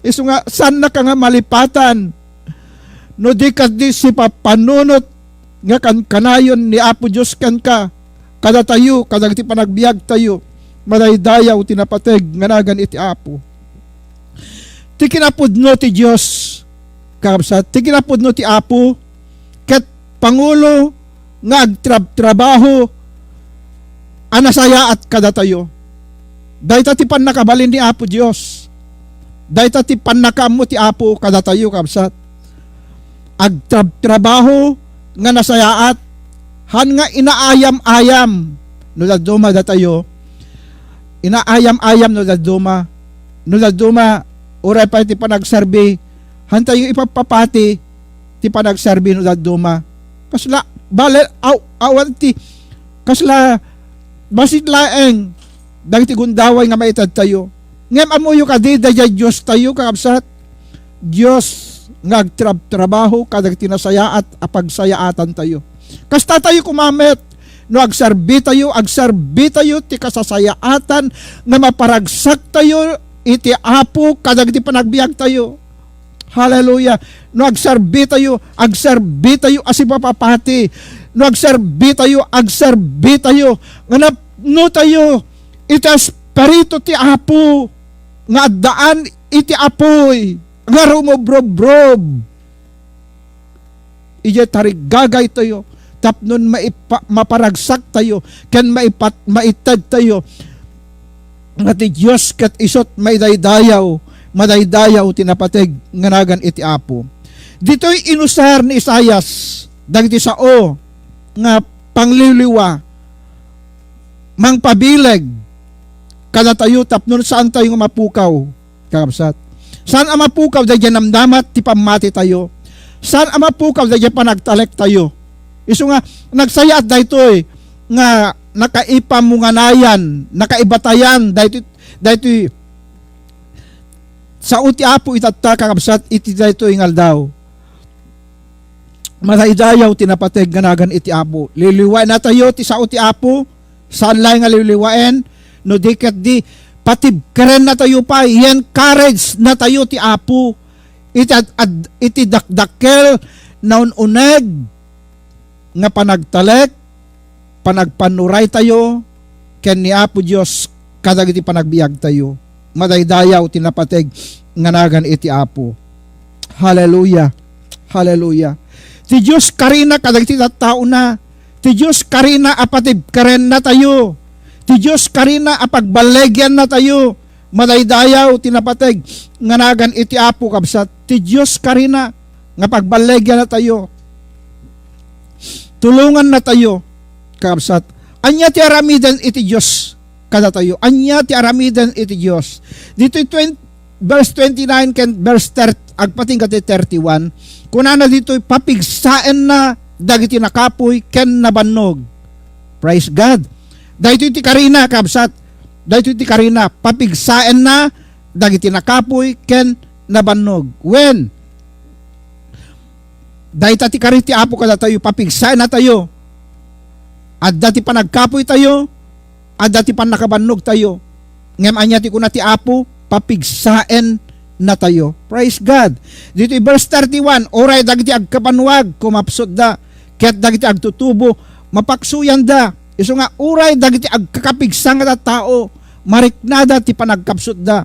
Isu nga, saannaka nga malipatan no di kadi sipapanunot nga kankanayon ni Apo Dios kenka, kadatayo, kadagiti panagbiagtayo, madaydayaw ti napateg nga nagan iti Apo. Ti kinapudno ti Dios, kakabsat, ti kinapudno ti Apo, ket pangulo nga agtrab-trabaho a nasayaat kadatayo. Dayta ti pannakabalin ni Apo Dios. Dayta ti pannakaammo ti Apo kadatayo, kabsat. Agtrab-trabaho nga nasayaat, han nga inaayam-ayam no dadduma datayo. Inaayam-ayam no dadduma. No dadduma, uray pay ti panagserbi, hantayo ipapapati ti panagserbi no dadduma. Kasla, bale, aw-, awan ti, kasla, bassit laeng dagiti gundaway nga maitedtayo. Ngem ammoyo kadi, daydiay Diostayo, kakabsat? Dios nga agtrabtrabaho kadagiti nasayaat a pagsayaatantayo. Kasta tayo koma met, no agserbi tayo, agserbi tayo ti kasasayaatan nga maparagsak tayo iti Apo kadagiti panagbiag tayo. Hallelujah. No agserbi tayo, agserbi tayo a sipapapati. No agserbi tayo, agserbi tayo nga napno tayo iti Espiritu ti Apo nga addaan iti apuy nga rumubrubrob idiay tarigagaytayo tapno maipa-, maparagsak tayo ken maipat-, maited tayo nga ti Dios ket isut' maidaydayaw, madaydayaw ti napateg nga nagan iti Apo. Ditoy inusar ni Isaias dagiti sao nga pangliwliwa, mangpabileg kadatayo tapno saan tayo nga mapukaw, kakabsat. Saan a mapukaw daydiay namnama ti pammatitayo. Saan a mapukaw daydiay panagtalektayo. Isu nga, nagsayaat daytoy nga nakaipamunganayan, nakaibatayan daytoy, daytoy sao ti Apo itatta, kakabsat, iti daytoy nga aldaw. Madaydayaw ti napateg nga nagan iti Apo. Liwliwaennatayo ti sao ti Apo. Saan laeng nga liwliwaen, no di ket di patibkerennatayo pay, i-encourage natayo ti Apo iti ad-, ad-, iti dakdakkel, naun-uneg nga panagtalek, panagpannuray tayo ken ni Apo Dios kadagiti panagbiag tayo. Madaydayaw ti napateg nga nagan iti Apo. Hallelujah. Hallelujah. Ti Dios karina kadagiti tattaona. Ti Dios karina a patibkerennatayo. Ti Dios karina a pagballegiannatayo. Madaydayaw ti napateg nga nagan iti Apo, kabsat. Ti Dios karina nga pagballegiannatayo. Tulongannatayo, kabsat. Ania ti aramiden iti Dios kadatayo? Ania ti aramiden iti Dios? Ditoy twenty, verse twenty-nine ken verse thirty, agpatingga ti thirty-one, kunana ditoy, "Papigsaenna dagiti nakapuy ken nabannog." Praise God. Daytoy ti karina, kabsat. Daytoy ti karina, papigsaenna dagiti nakapuy ken nabannog. Wen, dayta ti kari ti Apo kadatayo, papigsaennatayo. Adda ti panagkapuytayo, adda ti pannakabannogtayo. Ngem ania ti kuna ti Apo? Papigsaennatayo. Praise God. Ditoy verse thirty-one, "Uray dagiti agkabanwag, kumapsutda, ket dagiti agtutubo, mapaksuyanda." Isu nga, uray dagiti agkakapigsa nga tattao, mariknada ti panagkapsutda.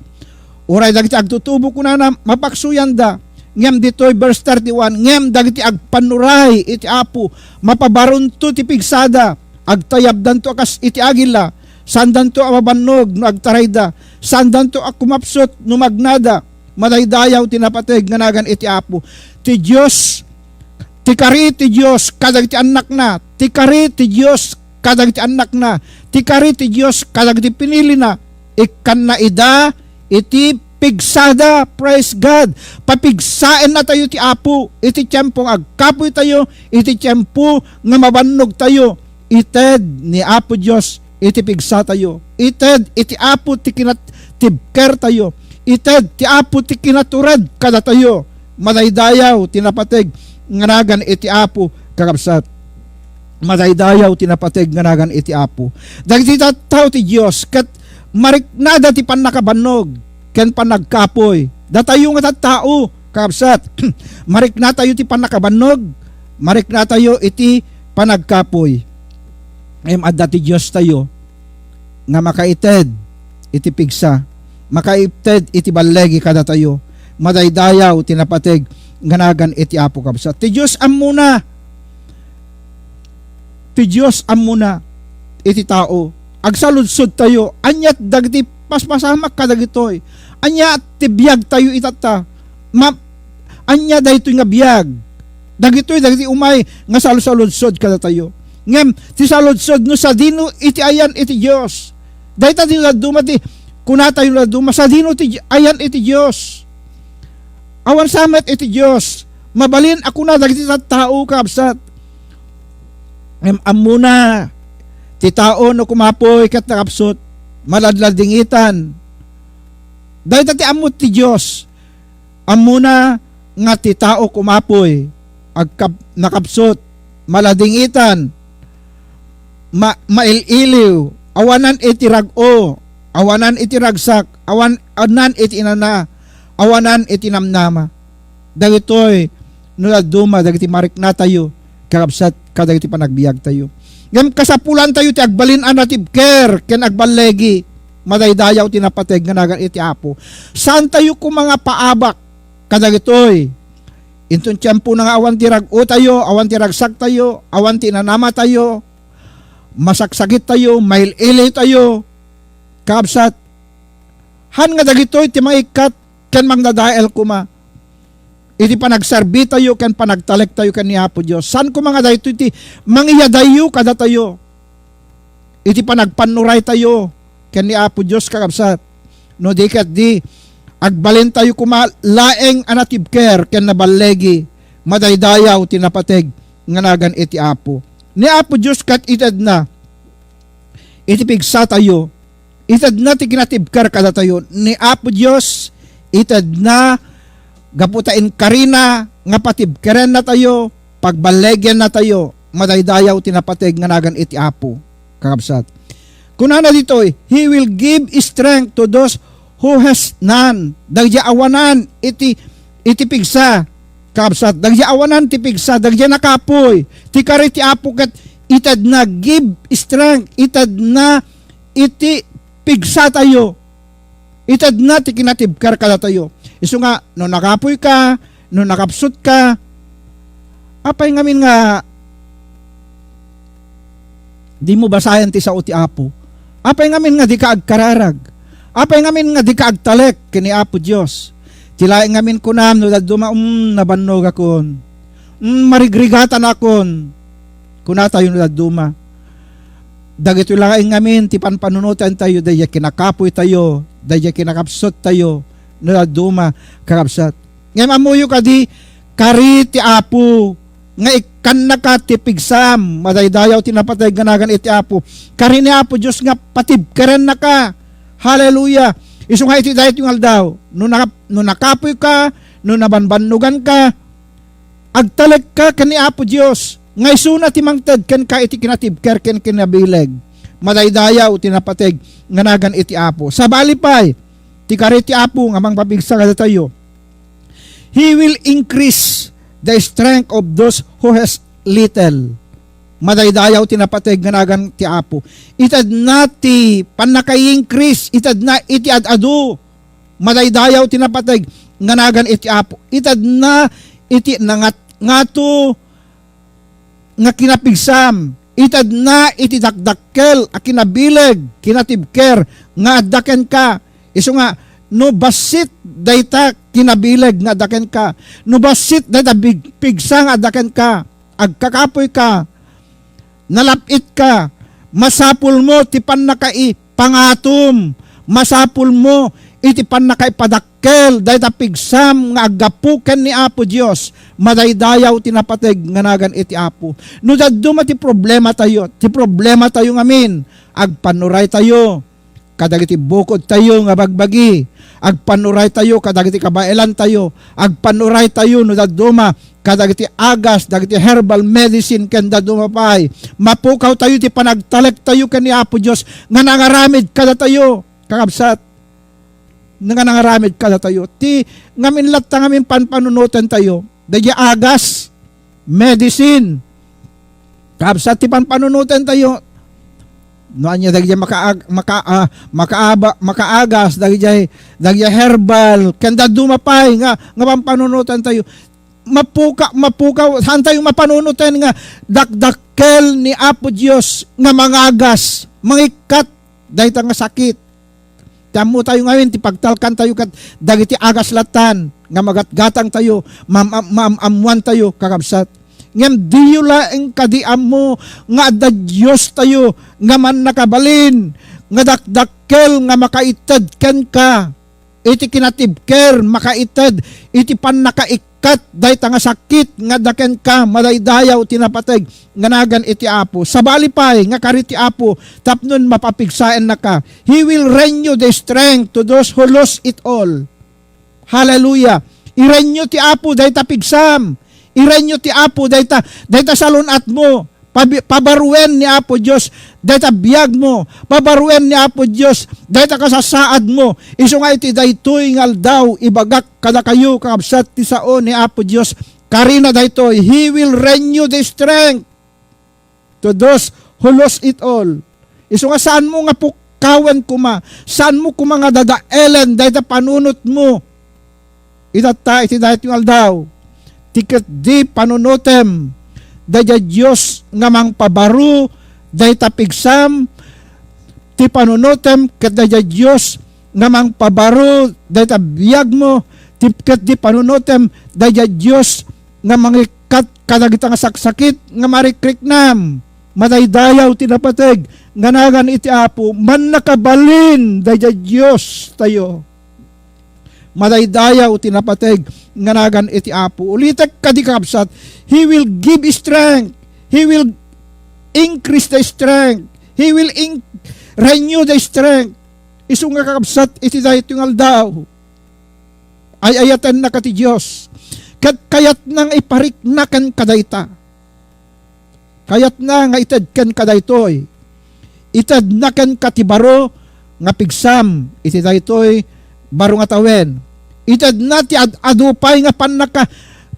Uray dagiti agtutubo, kunana, mapaksuyanda. Ngem ditoy, verse thirty-one, "Ngem dagiti agpannuray iti Apo, mapabarunto ti pigsada. Agtayabdanto a kas iti agila. Saandanto a mabannog no agtarayda. Saandanto a kumapsut no magnada." Madaydayaw ti napateg nga nagan iti Apo. Ti Dios, ti kari ti Dios kadagiti annakna. Ti kari ti Dios kadagiti annakna. Ti kari ti Dios kadagiti pinilina. Ikkanna ida iti pigsada. Praise God. Papigsaennatayo ti Apo iti tiempo nga agkapuytayo, iti tiempo nga mabannogtayo. Ited ni Apo Dios iti pigsatayo. Ited iti Apo ti kinatibkertayo. Ited ti Apo ti kinatured kadatayo. Madaydayaw ti napateg nga nagan iti Apo, kakabsat. Madaydayaw ti napateg nga nagan iti Apo. Dagiti tattao ti Dios ket mariknada ti pannakabannog ken pannagkapuy. Datayo nga tattao, kakabsat, mariknatayo ti pannakabannog, mariknatayo iti panagkapuy. Ngem adda ti Diostayo nga makaited iti pigsa, makaited iti ballegi kadatayo. Madaydayaw ti napateg nga nagan iti Apo, kabsat. Ti Dios ammona. Ti Dios ammona iti tao. Agsaludsodtayo, ania dagiti paspasamak kadagitoy? Ania ti biagtayo itatta? Ma-, ania daytoy nga biag? Dagitoy dagiti umay nga salusaludsod kadatayo. Ngem ti saludsod no sadino iti ayan iti Dios. Dayta ti dadduma ti kunatayo dadduma, sadino ti ayan iti Dios? Awan sa met iti Dios. Mabalin a kuna dagiti tattao, kabsat. Ngem ammona ti tao no kumapuy ket nakapsut, maladladingitan. Dayta ti ammo ti Dios. Ammona nga ti tao kumapoy, agkab-, nakapsut, maladingitan, ma-, mail-iliw, awanan iti rag-o, awanan iti ragsak, awan-, awanan iti inana, awanan iti namnama. Dagitoy no dadduma dagiti mariknatayo, kakabsat, kadagiti panagbiagtayo. Ngem kasapulantayo ti agbalin a natibker ken agballegi, madaydayaw ti napateg nga nagan iti Apo. Saantayo koma nga paabak kadagitoy. Inton tiempona nga awan ti rag-otayo, awan ti ragsaktayo, awan ti inanamatayo, masaksakittayo, mail-iliwtayo, kakabsat, han nga dagitoy ti mangikkat ken mangdadael koma iti panagserbitayo ken panagtalektayo ken ni Apo Dios. Saan koma nga daytoy ti mangiyadayo kadatayo iti panagpannuraytayo ken ni Apo Dios, kakabsat. No di ket di, agbalintayo koma laeng a natibker ken naballegi, madaydayaw ti napateg nga nagan iti Apo. Ni Apo Dios ket itedna iti pigsatayo, itedna ti kinatibker kadatayo. Ni Apo Dios, itedna gapu ta inkarina nga patibkerennatayo, pagballegiannatayo, madaydayaw ti napateg nga nagan iti Apo, kakabsat. Kunana ditoy, "He will give strength to those who has none." Dagiti awanan iti, iti pigsa, kakabsat. Dagiti awanan ti pigsa, dagiti nakapuy. Ti kari ti Apo ket itedna, give strength, itedna iti pigsatayo. Itedna ti kinatibker kadatayo. Isu nga, no nakapuyka, no nakapsutka, apay ngamin nga dimo basayan ti sao ti Apo? Apay ngamin nga dika agkararag? Apay ngamin nga dika agtalek ken ni Apo Dios? Ti laeng ngamin kunam no dadduma, "Um, nabannogakon. Um, marigrigatanakon." Kunatayo no dadduma. Dagitoy laeng ngamin ti panpanunotentayo, daydiay kinakapuytayo, daydiay kinakapsuttayo, no dadduma, kakabsat. Ngem ammoyo kadi, kari ti Apo nga ikkannaka ti pigsam, madaydayaw ti napateg nga nagan iti Apo. Kari ni Apo Dios nga patibkerennaka. Hallelujah! Isu nga iti daytoy nga aldaw, no naka-, no nakapuyka, no nabanbannuganka, agtalekka ken ni Apo Dios, nga isuna ti mangted kenka iti kinatibker ken kinabileg. Madaydayaw ti napateg nga nagan iti Apo. Sabali pay, ti kari ti Apo nga mangpapigsa kadatayo. He will increase the strength of those who has little. Madaydayaw ti napateg nga nagan ti Apo. Itedna ti pannaka-increase, itedna iti ad-adu. Madaydayaw ti napateg nga nagan iti Apo. Itedna iti nangat-ngato nga kinapigsam. Itedna iti dakdakkel a kinabileg, kinatibker nga adda kenka. Isu nga, no bassit dayta kinabileg nga adda kenka, no bassit dayta big-, pigsa nga adda kenka, agkakapuyka, nalap-itka, masapulmo ti pannakaipangatom, masapulmo iti pannakaipadakkel dayta pigsam nga aggapu ken ni Apo Dios. Madaydayaw ti napateg nga nagan iti Apo. No dadduma ti problematayo, ti problematayo ngamin, agpannuraytayo kadagiti bukodtayo nga bagbagi. Agpannuraytayo kadagiti kabaelantayo. Agpannuraytayo no dadduma kadagiti agas, dagiti herbal medicine, ken dadduma pay. Mapukawtayo ti panagtalektayo ken ni Apo Dios nga nangaramid kadatayo, kakabsat. Nga nangaramid kadatayo. Ti ngamin latta ngamin panpanunotentayo. Dagiti agas, medicine. Kabsat ti panpanunotentayo. No ania dagiti makaag-, maka-, ah, makaaba-, makaagas, dagiti, dagiti herbal, ken dadduma pay nga, nga panpanunotentayo. Mapuka-, mapukaw, saantayo mapanunoten nga dakdakkel ni Apo Dios nga mangagas, mangikkat dayta nga sakit. Ti ammotayo ngamin, ti pagtalkantayo ket dagiti agas lattan nga magatgatangtayo, maam-, maam-ammoantayo, kakabsat. Ngem diyo laeng kadi ammo nga adda Diostayo nga mannakabalin, nga dakdakkel, nga makaited kenka iti kinatibker, makaited iti pannakaik-, ket dayta nga sakit nga adda kenka, madaydayaw ti napateg nga nagan iti Apo. Sabali pay nga kari ti Apo tapno mapapigsaennaka. He will renew the strength to those who lose it all. Hallelujah! I-renew ti Apo dayta pigsam. I-renew ti Apo dayta, dayta salun-atmo. Pabi-, pabaruen ni Apo Dios dayta biagmo. Pabaruen ni Apo Dios dayta kasasaadmo. Isu nga iti daytoy nga aldaw, ibagak kadakayo, kakabsat, ti sao ni Apo Dios. Karina daytoy, He will renew the strength to those who lose it all. Isu nga saanmo nga pukkawen koma, saanmo koma nga dadaelen dayta panunotmo. Itatta iti daytoy nga aldaw, ti ketdi panunotem daydiay Dios nga mangpabaro dayta pigsam, ti panunotem ket daydiay Dios nga mangpabaro dayta biagmo, ti ketdi panunotem daydiay Dios nga mangikkat kadagita nga saksakit nga marikriknam. Madaydayaw ti napateg nga nagan iti Apo, mannakabalin daydiay Dios tayo. Madaydayaw ti napateg nga nagan iti Apo. Ulitek kadi, kakabsat, He will give strength. He will increase the strength. He will in-, renew the strength. Isu nga, kakabsat, iti daytoy nga aldaw, ay-ayatennaka ti Dios. Ket kayatna nga iparikna kenka dayta. Kayatna nga ited kenka daytoy. Itedna kenka ti baro nga pigsam iti daytoy baro nga tawen. Itedna ti ad-adu pay nga pannaka-,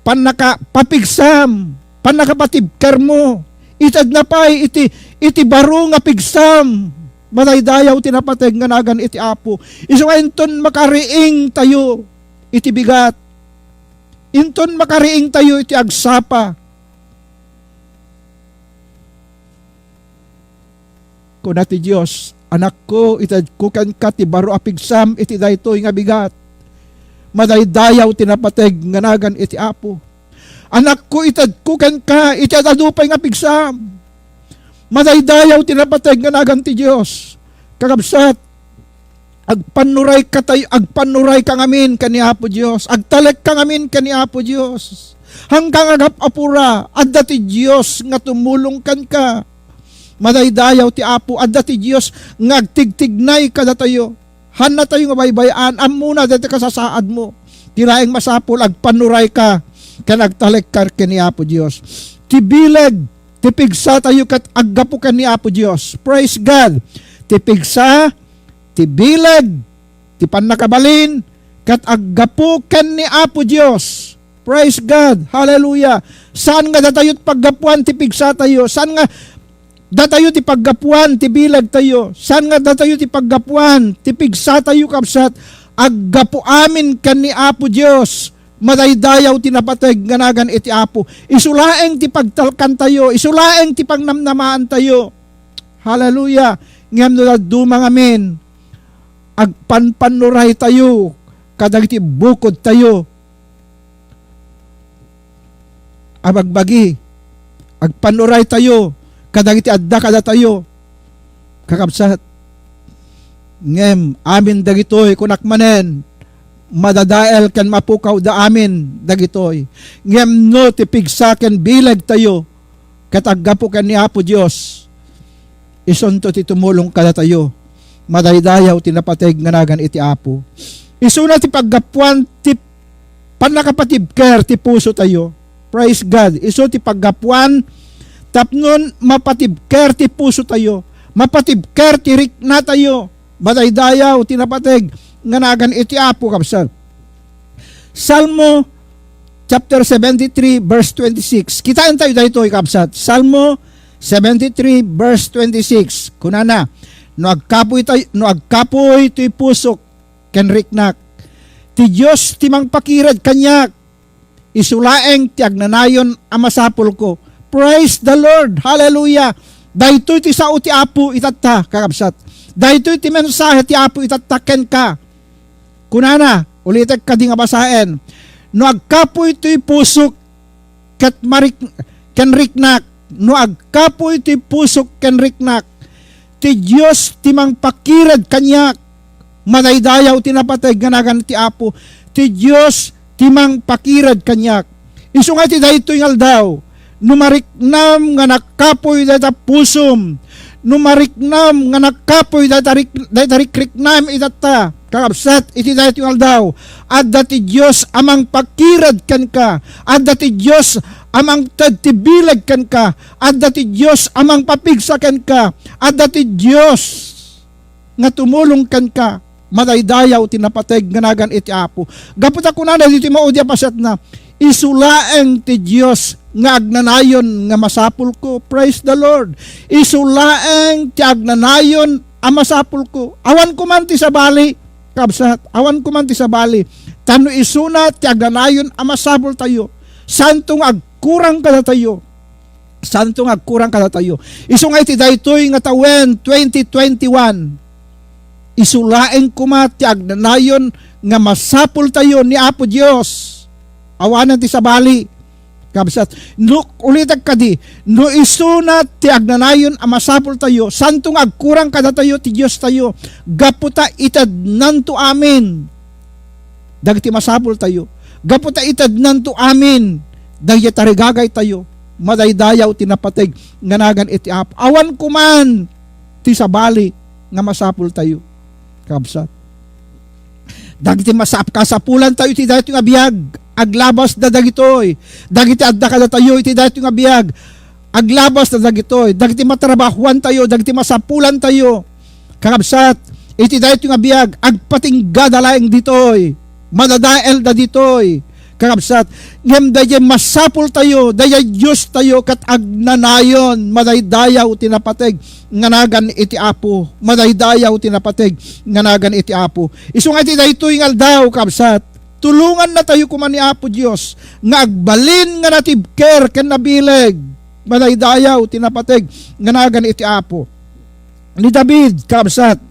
pannakapapigsam, pannakapatibkermo. Itedna pay iti, iti baro nga pigsam. Madaydayaw ti napateg nga nagan iti Apo. Isu nga inton makariing tayo iti bigat. Inton makariing tayo iti agsapa. Kuna ti Dios, "Anakko, itedko kenka ti baro a pigsam iti daytoy nga bigat." Madaydayaw ti napateg nga nagan iti Apo. "Anakko, itedko kenka iti ad-adu pay nga pigsam." Madaydayaw ti napateg nga nagan ti Dios. Kakabsat, agpannurayka tayo, agpannurayka ngamin ken ni Apo Dios. Agtalekka ngamin ken ni Apo Dios. Haanka nga agap-apura, adda ti Dios nga tumulong kenka. Madaydayaw ti Apo, adda ti Dios nga agtigtignay kadatayo. Haanna tayo nga baybay-an, ammona dayta kasasaadmo. Ti laeng masapul, agpannurayka ken agtalekka ken ni Apo Dios. Ti bileg ti pigsa tayo ket aggapu ken ni Apo Dios. Praise God. Ti pigsa, ti bileg, ti pannakabalin, ket aggapu ken ni Apo Dios. Praise God. Hallelujah. Saan nga datayo ti paggapuan ti pigsa tayo? Saan nga datayo ti paggapuan ti bileg tayo? Saan nga datayo ti paggapuan ti pigsa tayo, kabsat? Aggapu amin ken ni Apo Dios. Madaydayaw ti napateg nga nagan iti Apo. Isu laeng ti pagtalkan tayo. Isu laeng ti pangnamnamaan tayo. Hallelujah. Ngem no dadduma ngamin, agpanpannuray tayo kadagiti bukod tayo. Abagbagi, agpannuray tayo kadagiti adda kadatayo, kakabsat. Ngem amin dagitoy, kunak manen, madadael ken mapukawda amin dagitoy. Ngem no ti pigsa ken bileg tayo ket aggapu ken ni Apo Dios, isunto ti tumulong kadatayo. Madaydayaw ti napateg nga nagan iti Apo. Isuna ti paggapuan ti pannakapatibker ti puso tayo. Praise God. Isu ti paggapuan tapno mapatibker ti puso tayo. Mapatibker ti rikna tayo. Madaydayaw ti napateg nga nagan iti Apo, kabsat. Salmo chapter seventy-three, verse twenty-six. Kitaen tayo daytoy, kabsat. Salmo seventy-three, verse twenty-six. Kunana, "No agkapuy tay-, no agkapuy toy pusok ken riknak, ti Dios ti mangpakired kaniak. Isu laeng ti agnanayon a masapulko." Praise the Lord! Hallelujah! Daytoy ti sao ti Apo itatta, kakabsat. Daytoy ti mensahe ti Apo itatta kenka. Kunana, ulitek kadi nga basaen, "No agkapuy toy pusok ket marik-, ken riknak, no agkapuy toy pusok ken riknak, ti Dios ti mangpakired kaniak." Madaydayaw ti napateg nga nagan ti Apo. Ti Dios ti mangpakired kaniak. Isu nga iti daytoy nga aldaw, no mariknam nga nakapuy dayta pusom, no mariknam nga nakapuy dayta rik-, dayta rikriknam itatta, Kakabsat, iti daytoy nga aldaw, adda ti Dios a mangpakirad kenka, adda ti Dios a mangted ti bileg kenka, adda ti Dios a mangpapigsa kenka, adda ti Dios nga tumulong kenka, madaydayaw ti napateg nga nagan iti Apo. Gapu ta kunana ditoy maudi a paset na, "Isu laeng ti Dios nga agnanayon nga masapulko." Praise the Lord. "Isu laeng ti agnanayon a masapulko." Awan ko man ti sabali, kabsat, awan ko man ti sabali. Ta no isuna ti agnanayon a masapultayo, santo nga agkurang kadatayo. Santo nga agkurang kadatayo. Isu nga iti daytoy nga tawen, twenty twenty-one, isu laeng koma ti agnanayon nga masapultayo ni Apo Dios. Awanen ti sabali. Kabsat, no, ulitek kadi, no isuna ti agnanayon a masapultayo, santo nga agkurang kadatayo ti Diostayo, gapu ta itednanto amin dagiti masapultayo. Gapu ta itednanto amin dagiti tarigagaytayo, madaydayaw ti napateg nga nagan iti Apo. Awan koman ti sabali nga masapultayo, kabsat. Dagiti masap-, kasapulantayo iti daytoy nga biag, aglabasda dagitoy. Dagiti adda kadatayo iti daytoy nga biag, aglabasda dagitoy. Dagiti matrabahoantayo, dagiti masapulantayo, kakabsat, iti daytoy nga biag, agpatinggada laeng ditoy. Madadaelda ditoy, kakabsat. Ngem daydiay masapultayo, daydiay Diostayo, ket agnanayon, madaydayaw ti napateg nga nagan iti Apo. Madaydayaw ti napateg nga nagan iti Apo. Isu nga iti daytoy nga aldaw, kabsat, tulongannatayo koma ni Apo Dios nga agbalin nga natibker ken nabileg. Madaydayaw ti napateg nga nagan iti Apo. Ni David, kabsat,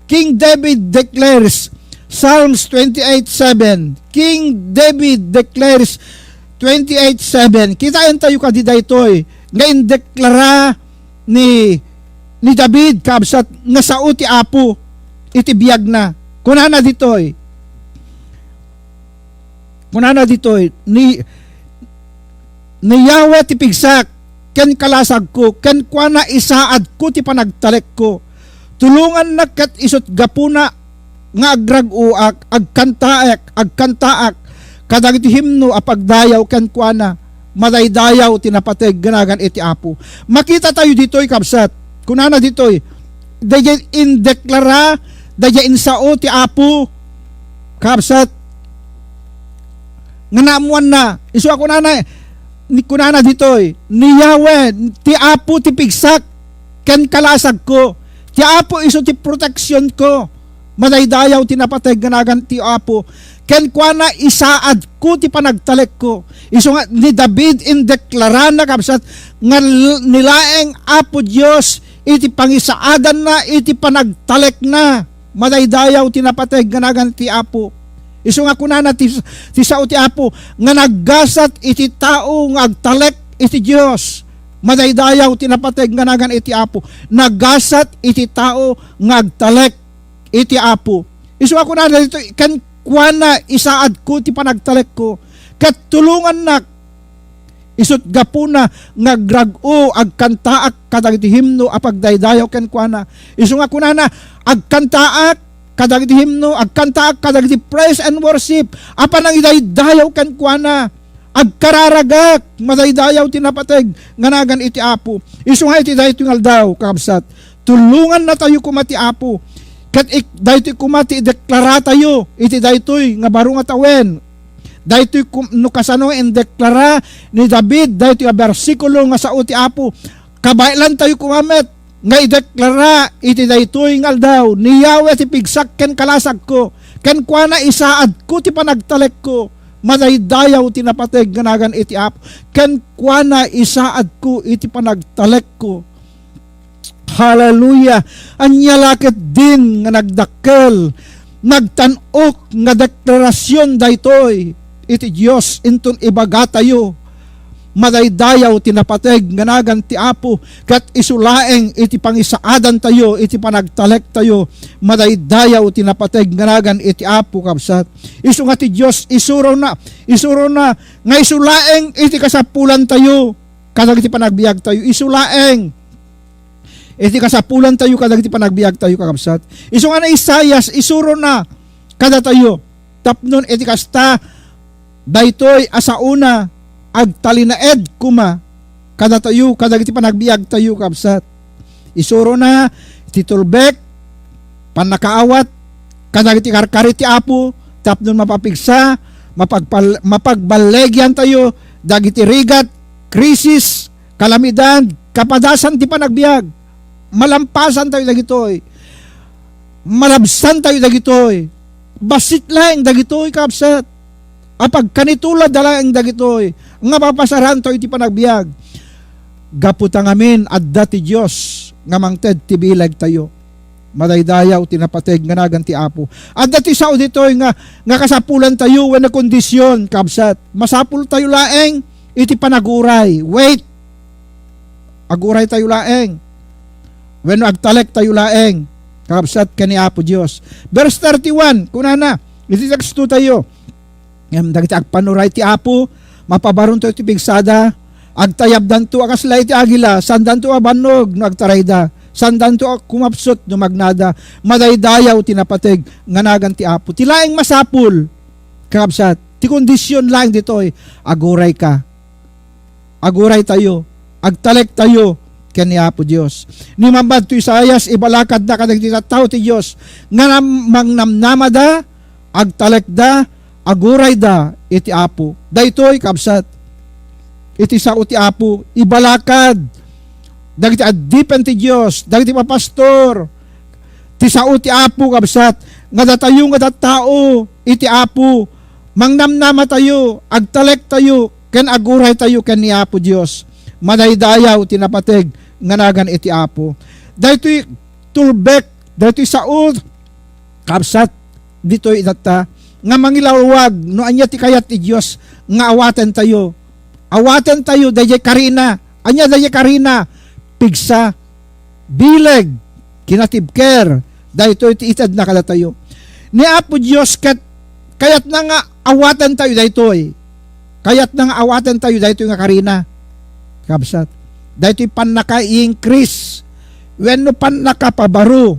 King David declares, Psalms twenty-eight seven. King David declares, twenty-eight seven. Kitaentayo kadi daytoy nga indeklara ni, ni David, kabsat, nga sao ti Apo iti biagna. Kunana ditoy, kunana ditoy, ni, ni Yahweh ti pigsak ken kalasagko, kenkuana isaadko ti panagtalekko. Tulongannak ket isut' gapuna nga agrag-oak, agkantaek, agkantaak kadagiti himno a pagdayaw kenkuana, madaydayaw ti napateg nga nagan iti Apo. Makitatayo ditoy, kabsat. Kunana ditoy, daydiay indeklara, daydiay insao ti Apo, kabsat, nga naammoanna. Isu a kunana, ni, kunana ditoy, ni Yahweh, ti Apo ti pigsak ken kalasagko. Ti Apo isu ti proteksionko. Madaydayaw ti napateg nga nagan ti Apo. Kenkuana isaadko ti panagtalekko. Isu nga ni David indeklarana, kabsat, nga l-, ni laeng Apo Dios iti pangisaadanna, iti panagtalekna. Madaydayaw ti napateg nga nagan ti Apo. Isu nga kunana ti, ti sao ti Apo nga naggasat iti tao nga agtalek iti Dios. Madaydayaw ti napateg nga nagan iti Apo. Naggasat iti tao nga agtalek iti Apo. Isu nga kunana ditoy, kenkuana isaadko ti panagtalekko, ket tulongannak. Isut' gapuna nga agrag-o, agkantaak kadagiti himno a pagdaydayaw kenkuana. Isu nga kunana, agkantaak kadagiti himno, agkantaak kadagiti praise and worship a panangidaydayaw kenkuana. Agkararagak, madaydayaw ti napateg nga nagan iti Apo. Isu nga iti daytoy nga aldaw, kakabsat, tulongannatayo koma ti Apo. Ket ik-, daytoy koma ti ideklaratayo iti daytoy nga baro nga tawen. Daytoy kum-, no kasano nga indeklara ni David daytoy a bersikulo nga sao ti Apo, kabaelantayo koma met nga ideklara iti daytoy nga aldaw, ni Yahweh ti pigsak ken kalasagko, kenkuana isaadko ti panagtalekko, madaydayaw ti napateg nga nagan iti Apo, kenkuana isaadko iti panagtalekko. Hallelujah! Ania la ketdin nga nagdakkel, nagtan-ok nga deklarasyon daytoy iti Dios inton ibagatayo. Madaydayaw ti napateg nga nagan ti Apo, ket isu laeng iti pangisaadantayo, iti panagtalektayo. Madaydayaw ti napateg nga nagan iti Apo, kabsat. Isu nga ti Dios, isurona, isurona nga isu laeng iti kasapulantayo kadagiti panagbiagtayo. Isu laeng iti kasapulantayo kadagiti panagbiagtayo, kakabsat. Isu nga ni Isaias, isurona kadatayo. Tapno iti kasta, daytoy a saona, agtalinaed koma kadatayo, kadagiti panagbiagtayo, kabsat. Isurona ti tulbek, pannakaawat kadagiti karkari ti Apo, tapno mapapigsa, mapagpal-, mapagballegiantayo dagiti rigat, krisis, kalamidad, kapadasan ti panagbiag. Malampasantayo dagitoy. Malabsantayo dagitoy. Bassit laeng dagitoy, kabsat. Apagkanitulad laeng dagitoy nga mapasaranto iti panagbiag. Gapu ta ngamin, adda ti Dios nga mangted ti bilegtayo. Madaydayaw ti napateg nga nagan ti Apo. Adda ti sao ditoy nga, nga kasapulantayo wenno kondision, kabsat. Masapultayo laeng iti panaguray. Wait! Aguraytayo laeng. Wenno agtalektayo laeng, kabsat, ken ni Apo Dios. Verse thirty-one, kunana, iti tekstotayo, ngem dagiti agpanuray ti Apo, mapabaronto iti pigsada, agtayabdanto a kasla iti agila, saandanto a bannog no agtarayda, saandanto a kumapsut no magnada, madaydayaw ti napateg nga nagan ti Apo. Ti laeng masapul, kabsat, ti kondision laeng ditoy, agurayka. Aguraytayo, agtalektayo ken ni Apo Dios. Ni Mamad to Isaias, ibalakadna kadagiti tattao ti Dios nga nam-, mangnamnamada, agtalekda, agurayda iti Apo. Daytoy, kabsat, iti sao ti Apo, ibalakad dagiti addipen ti Dios, dagiti papastor, ti sao ti Apo, kabsat, nga datayo nga tattao iti Apo, mangnamnamatayo, agtalektayo, ken aguraytayo ken ni Apo Dios. Madaydayaw ti napateg nga nagan iti Apo. Daytoy tulbek, daytoy sao, kabsat, ditoy itatta, nga mangilawag no ania ti kayat ti Dios nga awatentayo. Awatentayo daydiay karina. Ania daydiay karina? Pigsa, bileg, kinatibker, daytoy ti itedna kadatayo. Ni Apo Dios ket kayatna nga awatentayo daytoy. Kayatna nga awatentayo daytoy nga karina. Kabsat, daytoy pannaka-increase wenno pannakapabaro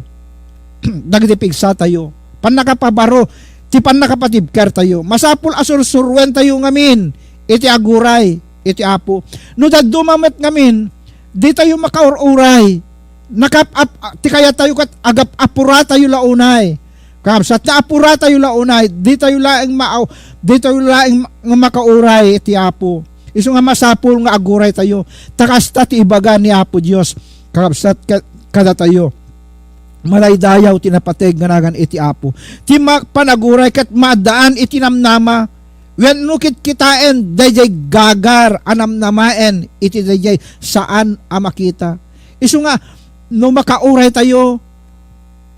dagiti pigsatayo. Pannakapabaro ti pannakapatibkertayo. Masapul a sursuruentayo ngamin iti aguray iti Apo. No dadduma met ngamin, ditayo makaur-uray. Nakap-, ap-, ti kayatayo ket agap-, apuratayo la unay. Kabsat, naapuratayo la unay. Ditayo laeng maaw-, ditayo laeng ma-, nga makauray iti Apo. Isu nga masapul nga aguraytayo. Ta kasta ti ibaga ni Apo Dios, kabsat, ka-, kadatayo. Madaydayaw ti napateg nga nagan iti Apo. Ti ma-, panaguray ket maaddaan iti namnama wenno kitkitaen daydiay gagar a namnamaen iti daydiay saan a makita. Isu nga, no makauraytayo,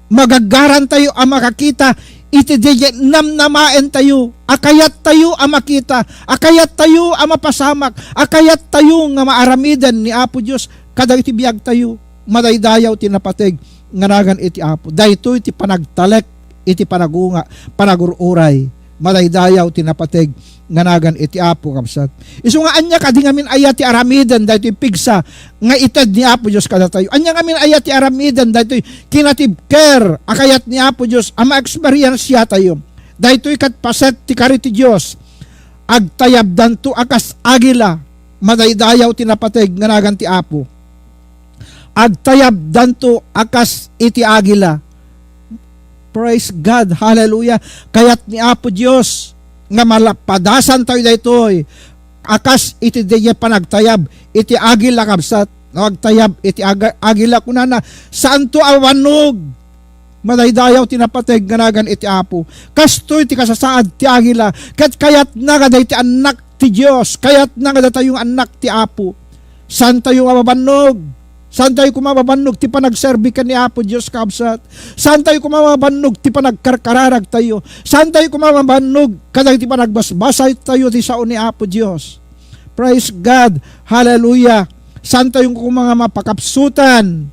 magagarantayo a makakita iti daydiay namnamaentayo a kayattayo a makita, a kayattayo a mapasamak, a kayattayo nga maaramiden ni Apo Dios kadagiti biagtayo. Madaydayaw ti napateg nga nagan iti Apo. Daytoy ti panagtalek iti panagunga, panagur-uray. Madaydayaw ti napateg nga nagan iti Apo, kabsat. Isu nga, ania kadi ngamin aya ti aramiden daytoy pigsa nga ited ni Apo Dios kadatayo? Ania ngamin aya ti aramiden daytoy kinatibker a kayat ni Apo Dios a maeksperiensiatayo? Daytoy ket paset ti kari ti Dios. Agtayabdanto a kas agila. Madaydayaw ti napateg nga nagan ti Apo. Agtayabdanto a kas iti agila. Praise God. Hallelujah. Kayat ni Apo Dios nga malapadasantayo daytoy a kas iti daydiay panagtayab iti agila, kabsat. No, agtayab iti aga-, agila, kunana, saanto a bannog. Madaydayaw ti napateg nga nagan iti Apo. Kastoy ti kasasaad ti agila. Ket kayatna nga daydi annak ti Dios. Kayatna nga datayo nga annak ti Apo. Saantayo a mabannog. Saantayo koma mabannog ti panagserbi ken ni Apo Dios, kabsat. Saantayo koma mabannog ti panagkarkararagtayo. Saantayo koma mabannog kadagiti panagbasbasaytayo ti sao ni Apo Dios. Praise God. Hallelujah. Saantayo koma nga mapakapsutan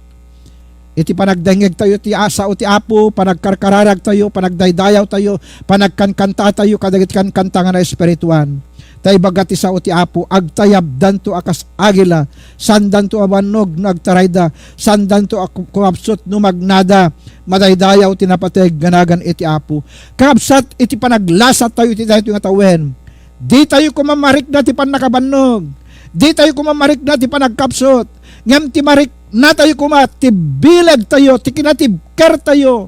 iti panagdengngegtayo ti a-, sao ti Apo, panagkarkararagtayo, panagdaydayawtayo, panagkankantatayo kadagiti kankanta nga naespirituan. Ta ibaga ti sao ti Apo, agtayabdanto a kas agila, saandanto a bannog no agtarayda, saandanto a ku-, kumapsut no magnada, madaydayaw ti napateg nga nagan iti Apo. Kakabsat, iti panaglasat tayo iti daytoy nga tawen, di tayo koma marikna ti pannakabannog, di tayo koma marikna ti panagkapsut, ngem ti marikna tayo koma, ti bileg tayo, ti kinatibker tayo,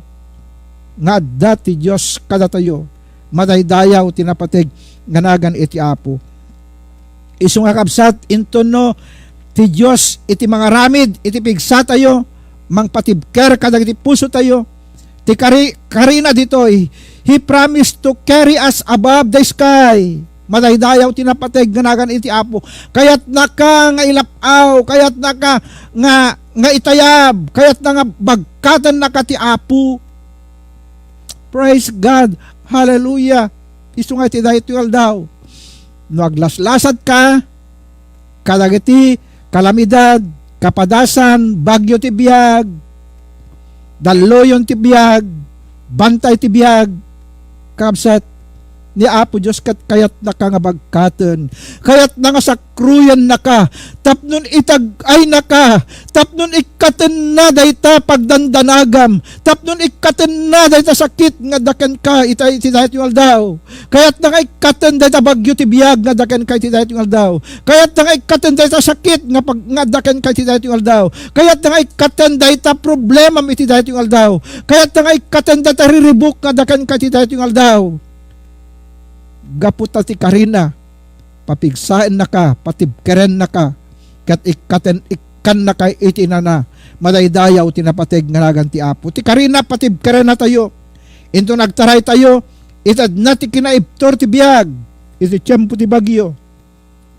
nga adda ti Dios kadatayo. Madaydayaw ti napateg nga nagan iti Apo. Isu nga kabsat, inton no ti Dios iti mangaramid iti pigsatayo, mangpatibker kadagiti pusotayo. Ti kari-, karina ditoy, He promised to carry us above the sky. Madaydayaw ti napateg nga nagan iti Apo. Kayatnaka nga ilap-aw, kayatnaka nga, nga itayab, kayatna nga bagkatennaka ti Apo. Praise God. Hallelujah. Isu nga iti daytoy nga aldaw, no aglaslasat ka kadagiti kalamidad, kapadasan, bagyo ti biag, dalluyon ti biag, bantay ti biag, kabsat, ni Apo Dios ket kayatnaka nga bagkaten. Kayatna nga sak-, kruyennaka, tapno itag-aynaka, tapno ikkatenna dayta pagdandanagam, tapno ikkatenna dayta sakit nga adda kenka ita iti daytoy nga aldaw. Kayatna nga ikkaten dayta bagyo ti biag nga adda kenka iti daytoy nga aldaw. Kayatna nga ikkaten dayta sakit nga pag-, nga adda kenka iti daytoy nga aldaw. Kayatna nga ikkaten dayta problemam iti daytoy nga aldaw. Kayatna nga ikkaten dayta riribuk nga adda kenka iti daytoy nga aldaw. Gapu ta ti karina, papigsaennaka, patibkerennaka, ket ikkaten-, ikkannaka iti inana. Madaydayaw ti napateg nga nagan ti Apo. Ti karina, patibkerennatayo. Inton agtaraytayo, itedna ti kinaibtur ti biag iti tiempo ti bagyo.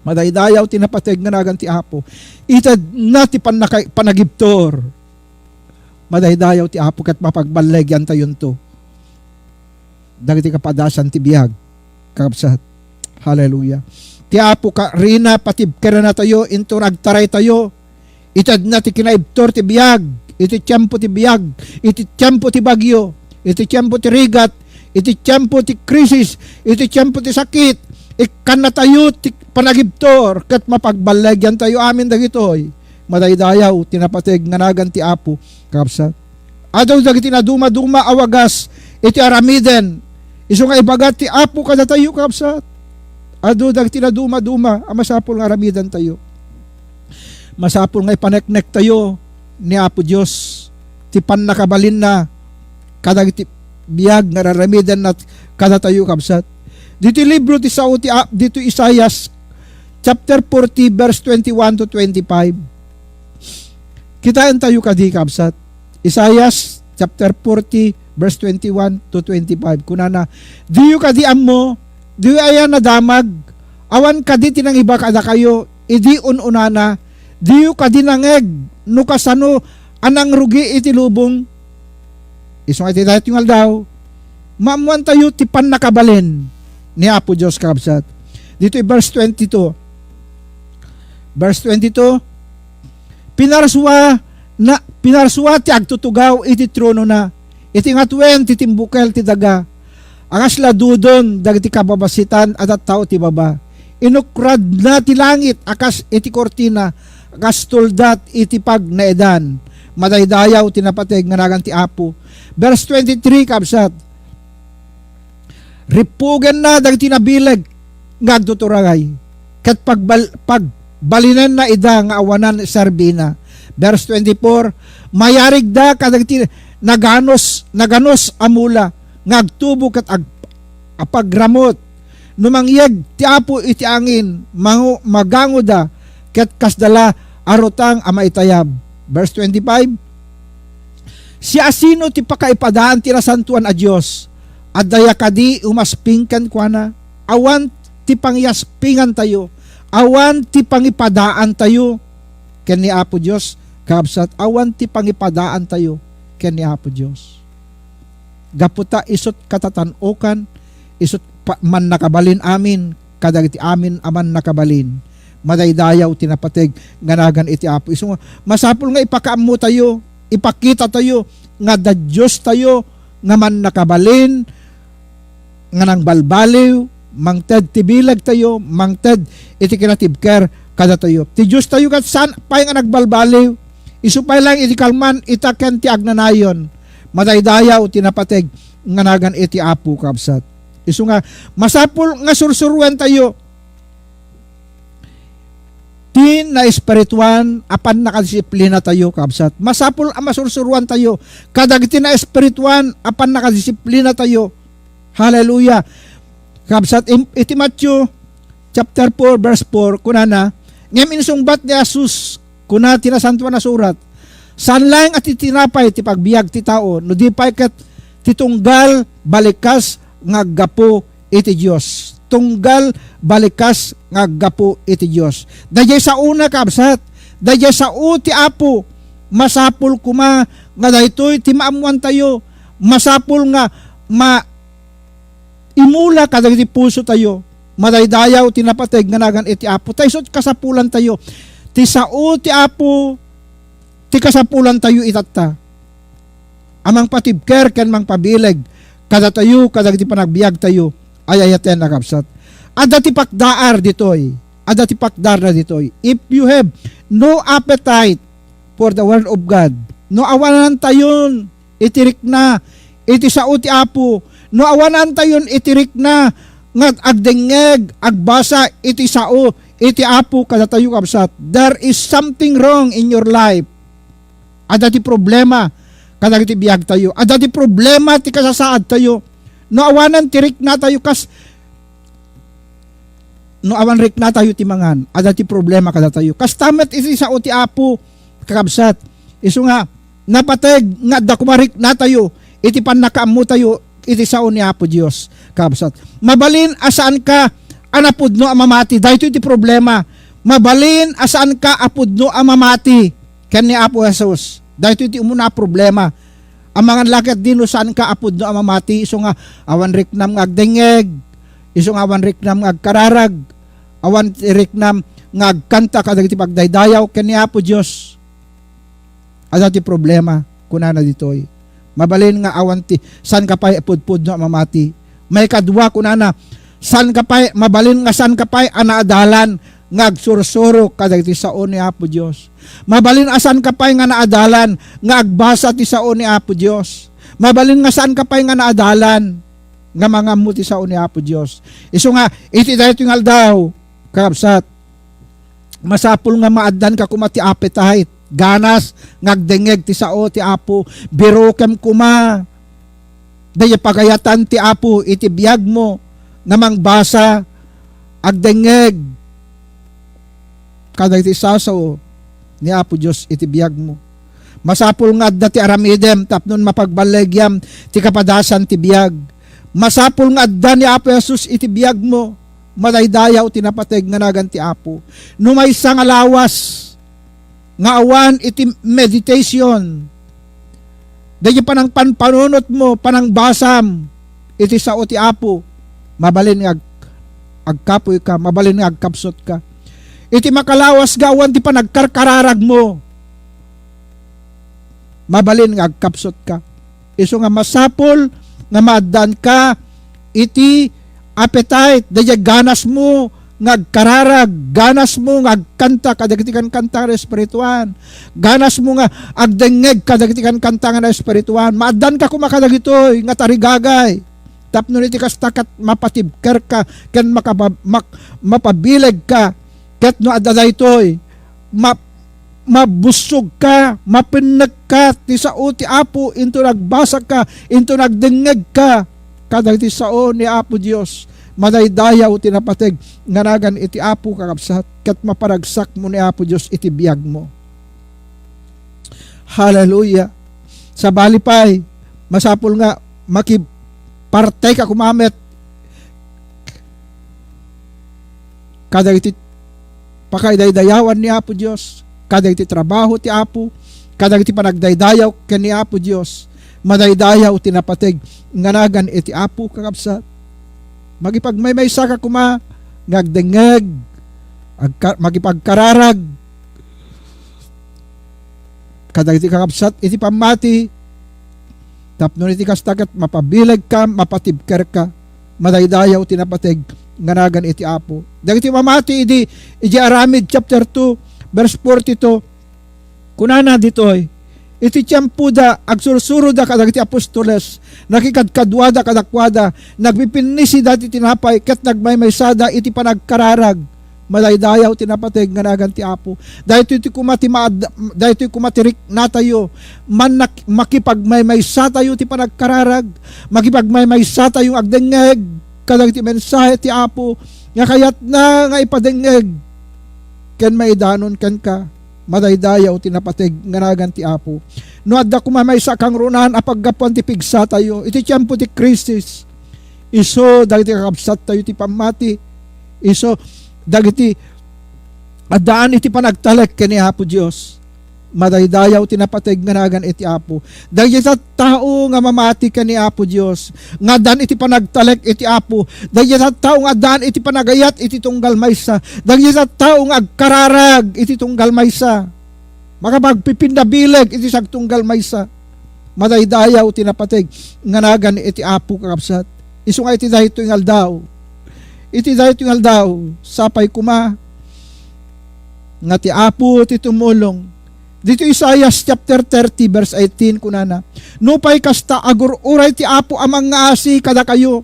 Madaydayaw ti napateg nga nagan ti Apo. Itedna ti pannaka-, panagibtur. Madaydayaw ti Apo ket mapagballegiantayonto dagiti kapadasan ti biag, kakabsat. Hallelujah. Ti Apo karina, patibkerennatayo inton agtaraytayo. Itedna ti kinaibtur ti biag, iti tiempo ti biag, iti tiempo ti bagyo, iti tiempo ti rigat, iti tiempo ti krisis, iti tiempo ti sakit. Ikkannatayo ti panagibtur ket mapagballegiantayo amin dagitoy. Madaydayaw ti napateg nga nagan ti Apo, kakabsat. Adu dagiti nadumaduma a wagas iti aramiden. Isu nga ibaga ti Apo kadatayo, kakabsat. Adu dagiti nadumaduma a masapul nga aramidantayo. Masapul nga ipaneknektayo ni Apo Dios ti pannakabalinna kadagiti biag nga ar-aramidenna kadatayo, kabsat. Ditoy libro ti sao ti A-, ditoy Isaias chapter forty, verse twenty-one to twenty-five. Kitaentayo kadi, kabsat. Isaias chapter forty, verse twenty-one to twenty-five. Kunana, "Diyo kadi ammo? Diyo aya nadamag? Awan kadi ti nangiba kadakayo idi un-unana? Diyo kadi nangngeg no kasano a nangrugi iti lubong?" Isu nga iti daytoy nga aldaw, maammoantayo ti pannakabalin ni Apo Dios, kabsat. Ditoy verse twenty-two. Verse twenty-two, "Pinarsua na, pinarsua ti agtutugaw iti tronona, iti ngatuen ti timbukel ti daga, a kas ladudon dagiti kababasitan a tattao ti baba. Inukradna ti langit a kas iti kurtina, a kas tuldat iti pagnaedan." Madaydayaw ti napateg nga nagan ti Apo. Verse twenty-three, kabsat, "Rippugenna dagiti nabileg nga agtuturagay, ket pagbal-, pagbalinenna ida nga awanan serbina." Verse twenty-four, "Mayarigda kadagiti naganus, naganus a mula nga agtubo ket ag-, apagramut. No mangyeg ti Apo iti angin, mangu-, magangoda, ket kasda la a rutang a maitayab." Verse twenty-five, "Siasino ti pakaipadaan ti Nasantoan a Dios? Addaya kadi umasping kenkuana? Awan ti pangiaspingantayo, awan ti pangipadaantayo ken ni Apo Dios, kabsat, awan ti pangipadaantayo ken ni Apo Dios." Gapu ta isut' katatan-okan, isut' pa-, mannakabalin amin kadagiti amin a mannakabalin. Madaydayaw ti napateg nga nagan iti Apo. Isu nga, masapul nga ipakaammotayo, ipakitatayo nga adda Diostayo nga mannakabalin, nga nangbalbaliw, mangted ti bilegtayo, mangted iti kinatibker kadatayo. Ti Diostayo ket saan pay nga nagbalbaliw. Isu pay laeng iti kalman, ita ken ti agnanayon. Madaydayaw ti napateg nga nagan iti Apo, kabsat. Isu nga, masapul nga sursuruentayo ti naespirituan a pannakadisiplinatayo, kabsat. Masapul a masursuruantayo kadagiti naespirituan a pannakadisiplinatayo. Hallelujah. Kabsat, im-, iti Matthew chapter four, verse four, kunana, ngem insungbat ni Jesus, kuna ti Nasantoan a Surat, saan laeng a ti tinapay ti pagbiag ti tao, no di pay ket ti tunggal balikas nga aggapu iti Dios. Tunggal balikas nga aggapu iti Dios. Daydiay saona, kabsat. Daydiay sao ti Apo. Masapul koma nga daytoy ti maammoantayo. Masapul nga ma-, imula kadagiti pusotayo. Madaydayaw ti napateg nga nagan iti Apo. Ta isu ti kasapulantayo. Ti sao ti Apo, ti kasapulantayo itatta. A mangpatibker ken mangpabileg kadatayo, kadagiti panagbiagtayo, ay-ayaten a kabsat. Adda ti pakdaar ditoy. Adda ti pakdarna ditoy. If you have no appetite for the word of God, no awanantayon iti rikna iti sao ti Apo, no awanantayon iti rikna nga agdengngeg, agbasa iti sao iti Apo kadatayo, kabsat, there is something wrong in your life. Adda ti problema kadagiti biagtayo. Adda ti problema ti kasasaadtayo. No awanan ti riknatayo kas-, no awan riknatayo ti mangan, adda ti problema kadatayo. Kasta met iti sao ti Apo, kakabsat. Isu nga, napateg nga adda koma riknatayo iti pannakaammotayo iti sao ni Apo Dios, kakabsat. Mabalin a saanka a napudno a mamati. Daytoy ti problema. Mabalin a saanka a pudno a mamati ken ni Apo Jesus. Daytoy ti umuna a problema. Amangan la ketdi no saanka a pudno a mamati, isu nga awan riknam nga agdengngeg, isu nga awan riknam nga agkararag, awan riknam nga agkanta kadagiti pagdaydayaw ken ni Apo Dios. Adda ti problema, kunana ditoy. Mabalin nga awan ti, saanka pay a pudpudno a mamati. Maikadua, kunana, saanka pay, mabalin nga saanka pay a naadalan nga agsursuro kadagiti sao ni Apo Dios. Mabalin a saanka pay nga naadalan nga agbasa ti sao ni Apo Dios. Mabalin nga saanka pay nga naadalan nga mangammo ti sao ni Apo Dios. Isu nga, iti daytoy nga aldaw, kakabsat, masapul nga maaddanka koma ti appetite, ganas nga agdengngeg ti sao ti Apo. Birokem koma daydiay pagayatan ti Apo iti biagmo nga mangbasa, agdengngeg kadagiti sasao ni Apo Dios iti biagmo. Masapul nga adda ti aramidem tapno mapagballegiam ti kapadasan ti biag. Masapul nga adda ni Apo Jesus iti biagmo. Madaydayaw ti napateg nga nagan ti Apo. No maysa nga lawas nga awan iti meditation, dagiti panangpanpanunotmo, panangbasam iti sao ti Apo, mabalin nga ag-, agkapoyka, mabalin nga agkapsutka. Iti makalawas nga awan ti panagkarkararagmo, mabalin nga agkapsutka. Isu nga masapul nga maaddanka iti appetite, daydiay ganasmo nga agkararag, ganasmo nga agkanta kadagiti kankanta nga espirituan, ganasmo nga agdengngeg kadagiti kankanta nga espirituan. Maaddanka koma kadagitoy nga tarigagay. Tapno iti kasta ket mapatibkerka ken makaba-, mak-, mapabilegka. Ket no adda daytoy, ma-, mabussogka, mapennekka ti sao ti Apo, inton agbasaka, inton agdengngegka kadagiti sao ni Apo Dios. Madaydayaw ti napateg nga nagan iti Apo, kakabsat, ket maparagsakmo ni Apo Dios iti biagmo. Hallelujah. Sabali pay, masapul nga makiparte ka koma met kadagiti pakaidaydayawan ni Apo Dios, kadagiti trabaho ti Apo, kadagiti panagdaydayaw ken ni Apo Dios. Madaydayaw ti napateg nga nagan iti Apo, kakabsat. Makipagmaymaysa ka koma nga agdengngeg, agka-, makipagkararag kadagiti kakabsat iti pammati, tapno iti kasta ket mapabilegka, mapatibkerka. Madaydayaw ti napateg nga nagan iti Apo. Dagiti mamati idi, idi Aramid chapter two, verse forty-two, kunana ditoy, iti tiempoda, agsursuroda kadagiti apostoles, nakikadkaduada kadakuada, nagpipinnisida ti tinapay, ket nagmaymaysada iti panagkararag. Madaydayaw ti napateg nga nagan ti Apo. Daytoy ti koma ti maad-, daytoy koma ti riknatayo. Mannak-, makipagmaymaysatayo ti panagkararag. Makipagmaymaysatayo nga agdengngeg kadagiti mensahe ti Apo nga kayatna nga ipadengngeg ken maidanon kenka. Madaydayaw ti napateg nga nagan ti Apo. No adda koma maysa a kangrunaan a paggapuan ti pigsatayo iti tiempo ti krisis, isu dagiti kakabsattayo ti pammati, isu dagiti addaan iti panagtalek ken ni Apo Dios. Madaydayaw ti napateg nga nagan iti Apo. Dagiti tattao nga mamati ken ni Apo Dios, nga addaan iti panagtalek iti Apo. Dagiti tattao nga addaan iti panagayat iti tunggal maysa. Dagiti tattao nga agkararag iti tunggal maysa. Makapagpipinnabileg iti sagtunggal maysa. Madaydayaw ti napateg nga nagan iti Apo, kakabsat. Isu nga iti daytoy nga aldaw. Iti daytoy nga aldaw, sapay koma nga ti Apo ti tumulong. Dito Isaias chapter thirty, verse eighteen, kunana, "Nupay kasta, agur-uray ti Apo a mangngasi kadakayo.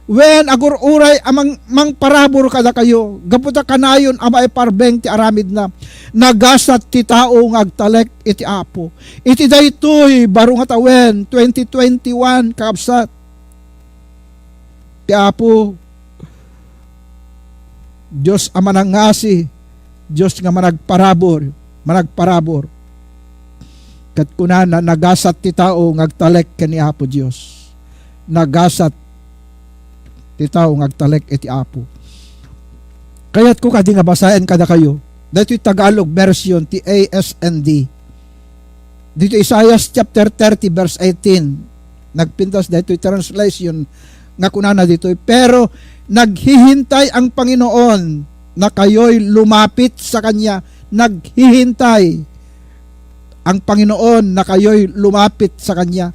Wen, agur-uray a mang-, mangparabur kadakayo, gapu ta kanayon a maiparbeng ti aramidna. Nagasat ti tao nga agtalek iti Apo." Iti daytoy baro nga tawen, twenty twenty-one, kakabsat. Ti Apo, Dios a manangngasi, Dios nga managparabur, managparabur. Ket kunana, nagasat ti tao nga agtalek ken ni Apo Dios. Nagasat ti tao nga agtalek iti Apo. Kayatko kadi nga basaen kadakayo. Daytoy Tagalog version ti A S N D. Dito Isaias chapter thirty, verse eighteen. Nagpintas daytoy translation nga kunana ditoy, "Pero naghihintay ang Panginoon na kayo'y lumapit sa Kanya." Naghihintay ang Panginoon na kayo'y lumapit sa Kanya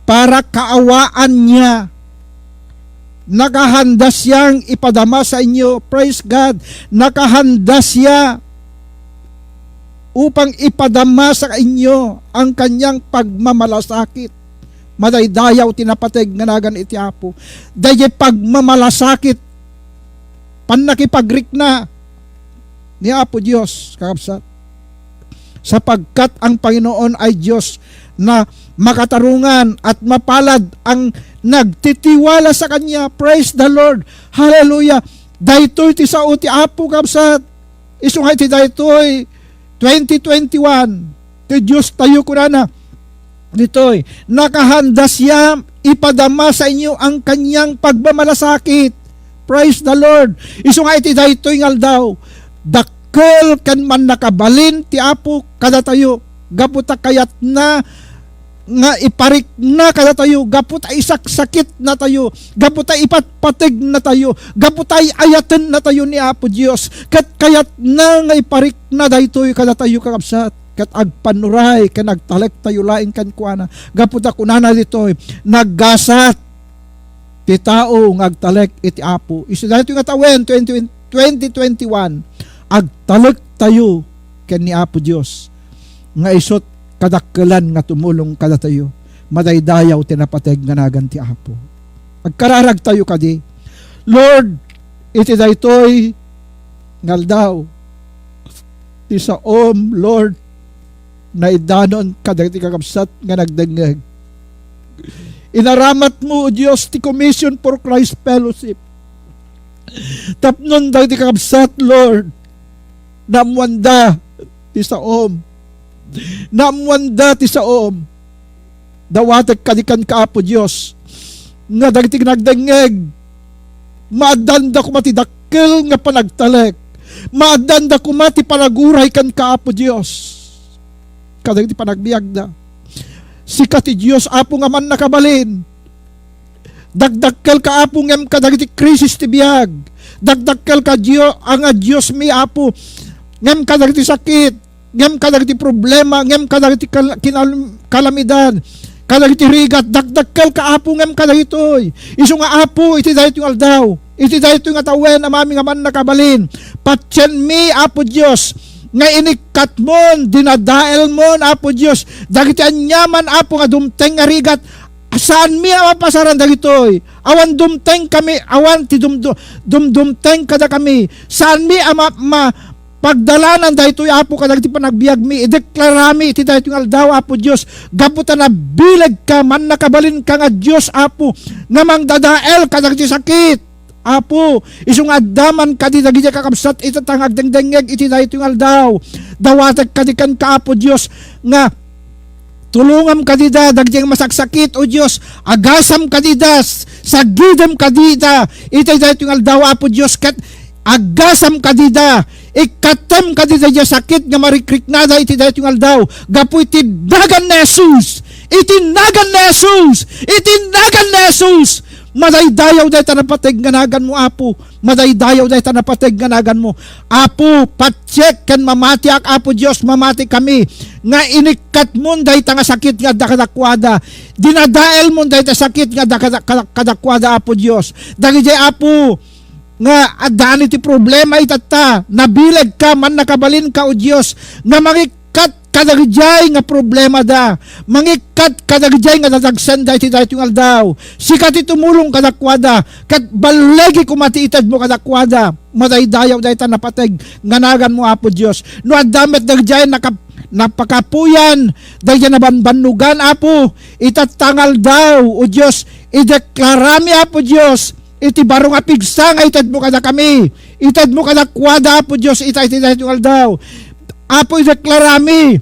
para kaawaan Niya. Nakahanda siyang ipadama sa inyo. Praise God. Nakahanda siya upang ipadama sa inyo ang kanyang pagmamalasakit. Madaydayaw ti napateg nga nagan iti Apo. Daydi pagmamalasakit, pannakipagrikna ni Apo Dios, kakabsat. Sapagkat ang Panginoon ay Dios na makatarungan at mapalad ang nagtitiwala sa Kanya. Praise the Lord. Hallelujah. Daytoy ti sao ti Apo, kabsat. Isu nga iti daytoy twenty twenty-one, ti Dios tayo kunana ditoy, nakahanda siya ipadama sa inyo ang kanyang pagmamalasakit. Praise the Lord. Isu nga iti daytoy nga aldaw, dakkel ken mannakabalin ti Apo kadatayo, gapu ta kayatna nga iparikna kadatayo, gapu ta isaksakitnatayo, gapu ta ipatpategnatayo, gapu ta ay-ayatennatayo ni Apo Dios, ket kayatna nga iparikna daytoy kadatayo, kakabsat, ket agpannuray ken agtalektayo laeng kenkuana, gapu ta kunana ditoy, "Naggasat ti tao nga agtalek iti Apo." Isu daytoy nga tawen, twenty, twenty twenty-one, agtalektayo ken ni Apo Dios nga isut' kadakkelan nga tumulong kadatayo. Madaydayaw ti napateg nga nagan ti Apo. Agkararagtayo kadi, "Lord, iti daytoy nga aldaw, ti saom, Lord, naidanon kadagiti kakabsat nga nagdengngeg. Inaramatmo, O Dios, ti Commission for Christ Fellowship. Tapnon dagiti kakabsat, Lord, naammoanda ti saom. Naammoanda ti saom. Dawatek kadi kenka, Apo Dios, nga dagiti nagdengngeg, maaddanda koma ti dakkel nga panagtalek. Maaddanda koma ti panaguray kenka, Apo Dios, kadagiti panagbiagda. Sika ti Dios, Apo, nga mannakabalin. Dakdakkelka, Apo, ngem kadagiti krisis ti biag. Dakdakkelka, Dio-, a nga Dios mi, Apo, ngem kadagiti sakit, ngem kadagiti problema, ngem kadagiti kal-, kinal-, kalamidad, kadagiti rigat, dakdakkelka, Apo, ngem kadagitoy. Isu nga, Apo, iti daytoy nga aldaw, Iti daytoy nga tawen, Amami nga mannakabalin, patienmi, Apo Dios, nga inikkatmon, dinadaelmon, Apo Dios, dagiti aniaman, Apo, nga dumteng nga rigat, saanmi a mapasaran dagitoy. Awan dumteng kami, awan ti dumdu-, dumdumteng kadakami. Saanmi a ma-, ma-, pagdalanan daytoy, Apo, kadagiti panagbiagmi. Ideklarami iti daytoy nga aldaw, Apo Dios, gapu ta nabilegka, mannakabalinka nga Dios, Apo, nga mangdadael kadagiti sakit, Apo. Isu nga adda man kadi dagiti kakabsat ita ta nga agdengdengngeg iti daytoy nga aldaw. Dawatek kadi kenka, Apo Dios, nga tulongam kadi da, dagiti masaksakit, O Dios, agasam kadi da, s-, sagidem kadi da, iti daytoy nga aldaw, Apo Dios, ket agasam kadi da, ikkatem kadi da, diay sakit nga marikriknada iti daytoy nga aldaw, gapu iti nagan ni Jesus, iti nagan ni Jesus, iti nagan ni Jesus, madaydayaw dayta napateg nga naganmo, Apo. Madaydayaw dayta napateg nga naganmo. Apo, patiek ken mamatiak, Apo Dios, mamati kami nga inikkatmon dayta nga sakit nga adda kadakuada. Dinadaelmon dayta sakit nga adda kada-, kada-, kadakuada, Apo Dios. Dagiti, Apo, nga addaan iti problema itatta, nabilegka, mannakabalinka, O Dios, nga mangikkat kadagijay nga problemada, mangikkat kadagijay nga dadagsenda iti daytoy nga aldaw. Sika ti tumulong kadakuada, ket ballegi koma ti itedmo kadakuada. Madaydayaw dayta napateg nga naganmo, Apo Dios. No adda met dagijay nakap-, napakapuyan, dagijay nabanbannugan, Apo, itatta nga aldaw, O Dios, ideklarami, Apo Dios, iti baro nga pigsa nga itedmo kadakami. Itedmo kadakuada, Apo Dios, ita iti daytoy nga aldaw. Apo, ideklarami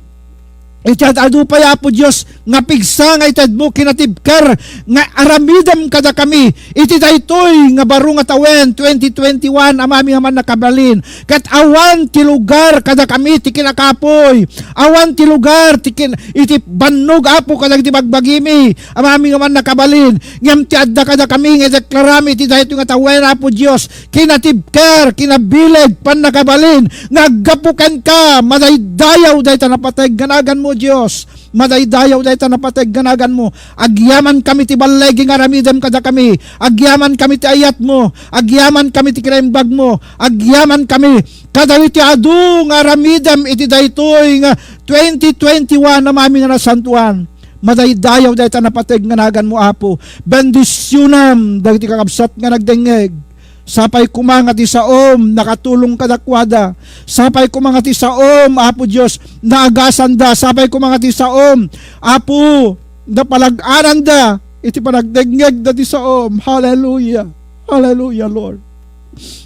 iti ad-adu pay, Apo Dios, nga pigsa nga itedmo, kinatibker nga aramidem kadakami iti daytoy nga baro nga tawen, twenty twenty-one, Amami nga mannakabalin. Ket awan ti lugar kadakami ti kinakapuy. Awan ti lugar ti kin-, iti bannog, Apo, kadagiti bagbagimi, Amami nga mannakabalin. Ngem ti adda kadakami nga ideklarami iti daytoy nga tawen, Apo Dios, kinatibker, kinabileg, pannakabalin nga aggapu kenka. Madaydayaw dayta napateg nga naganmo, Dios. Madaydayaw dayta napateg nga naganmo. Agyaman kami ti ballegi nga aramidem kadakami. Agyaman kami ti ayatmo. Agyaman kami ti kinaimbagmo. Agyaman kami kadagiti adu nga aramidem iti daytoy nga twenty twenty-one, Amami nga nasantoan. Madaydayaw dayta napateg nga naganmo, Apo. Bendisionam dagiti kakabsat nga nagdengngeg. Sapay koma nga ti saom nakatulong kadakuada. Sapay koma nga ti saom, Apo Dios, naagasanda. Sapay koma nga ti saom, Apo, napalag-ananda iti panagdengngegda ti saom. Hallelujah. Hallelujah, Lord.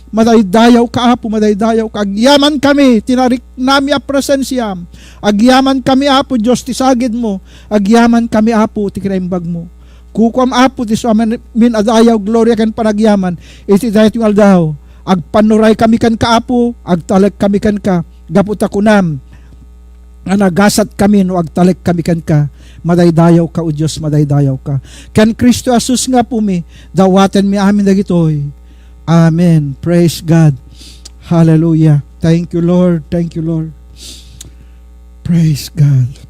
Madaydayaw ka, Apo, madaydayaw ka. Agyaman kami, tinariknami a presensiam. Agyaman kami, Apo Dios, ti sagidmo. Agyaman kami, Apo, ti kinaimbagmo. Kukuam, Apo, ti suamin a dayaw, gloria ken panagyaman iti daytoy nga aldaw. Agpannuray kami kenka, Apo, agtalek kami kenka, gapu ta kunam nga nagasat kami no agtalek kami kenka. Madaydayaw ka, O Dios, madaydayaw ka. Ken Cristo Jesus nga Apumi, dawatenmi amin dagitoy. Amen. Praise God. Hallelujah. Thank you, Lord. Thank you, Lord. Praise God.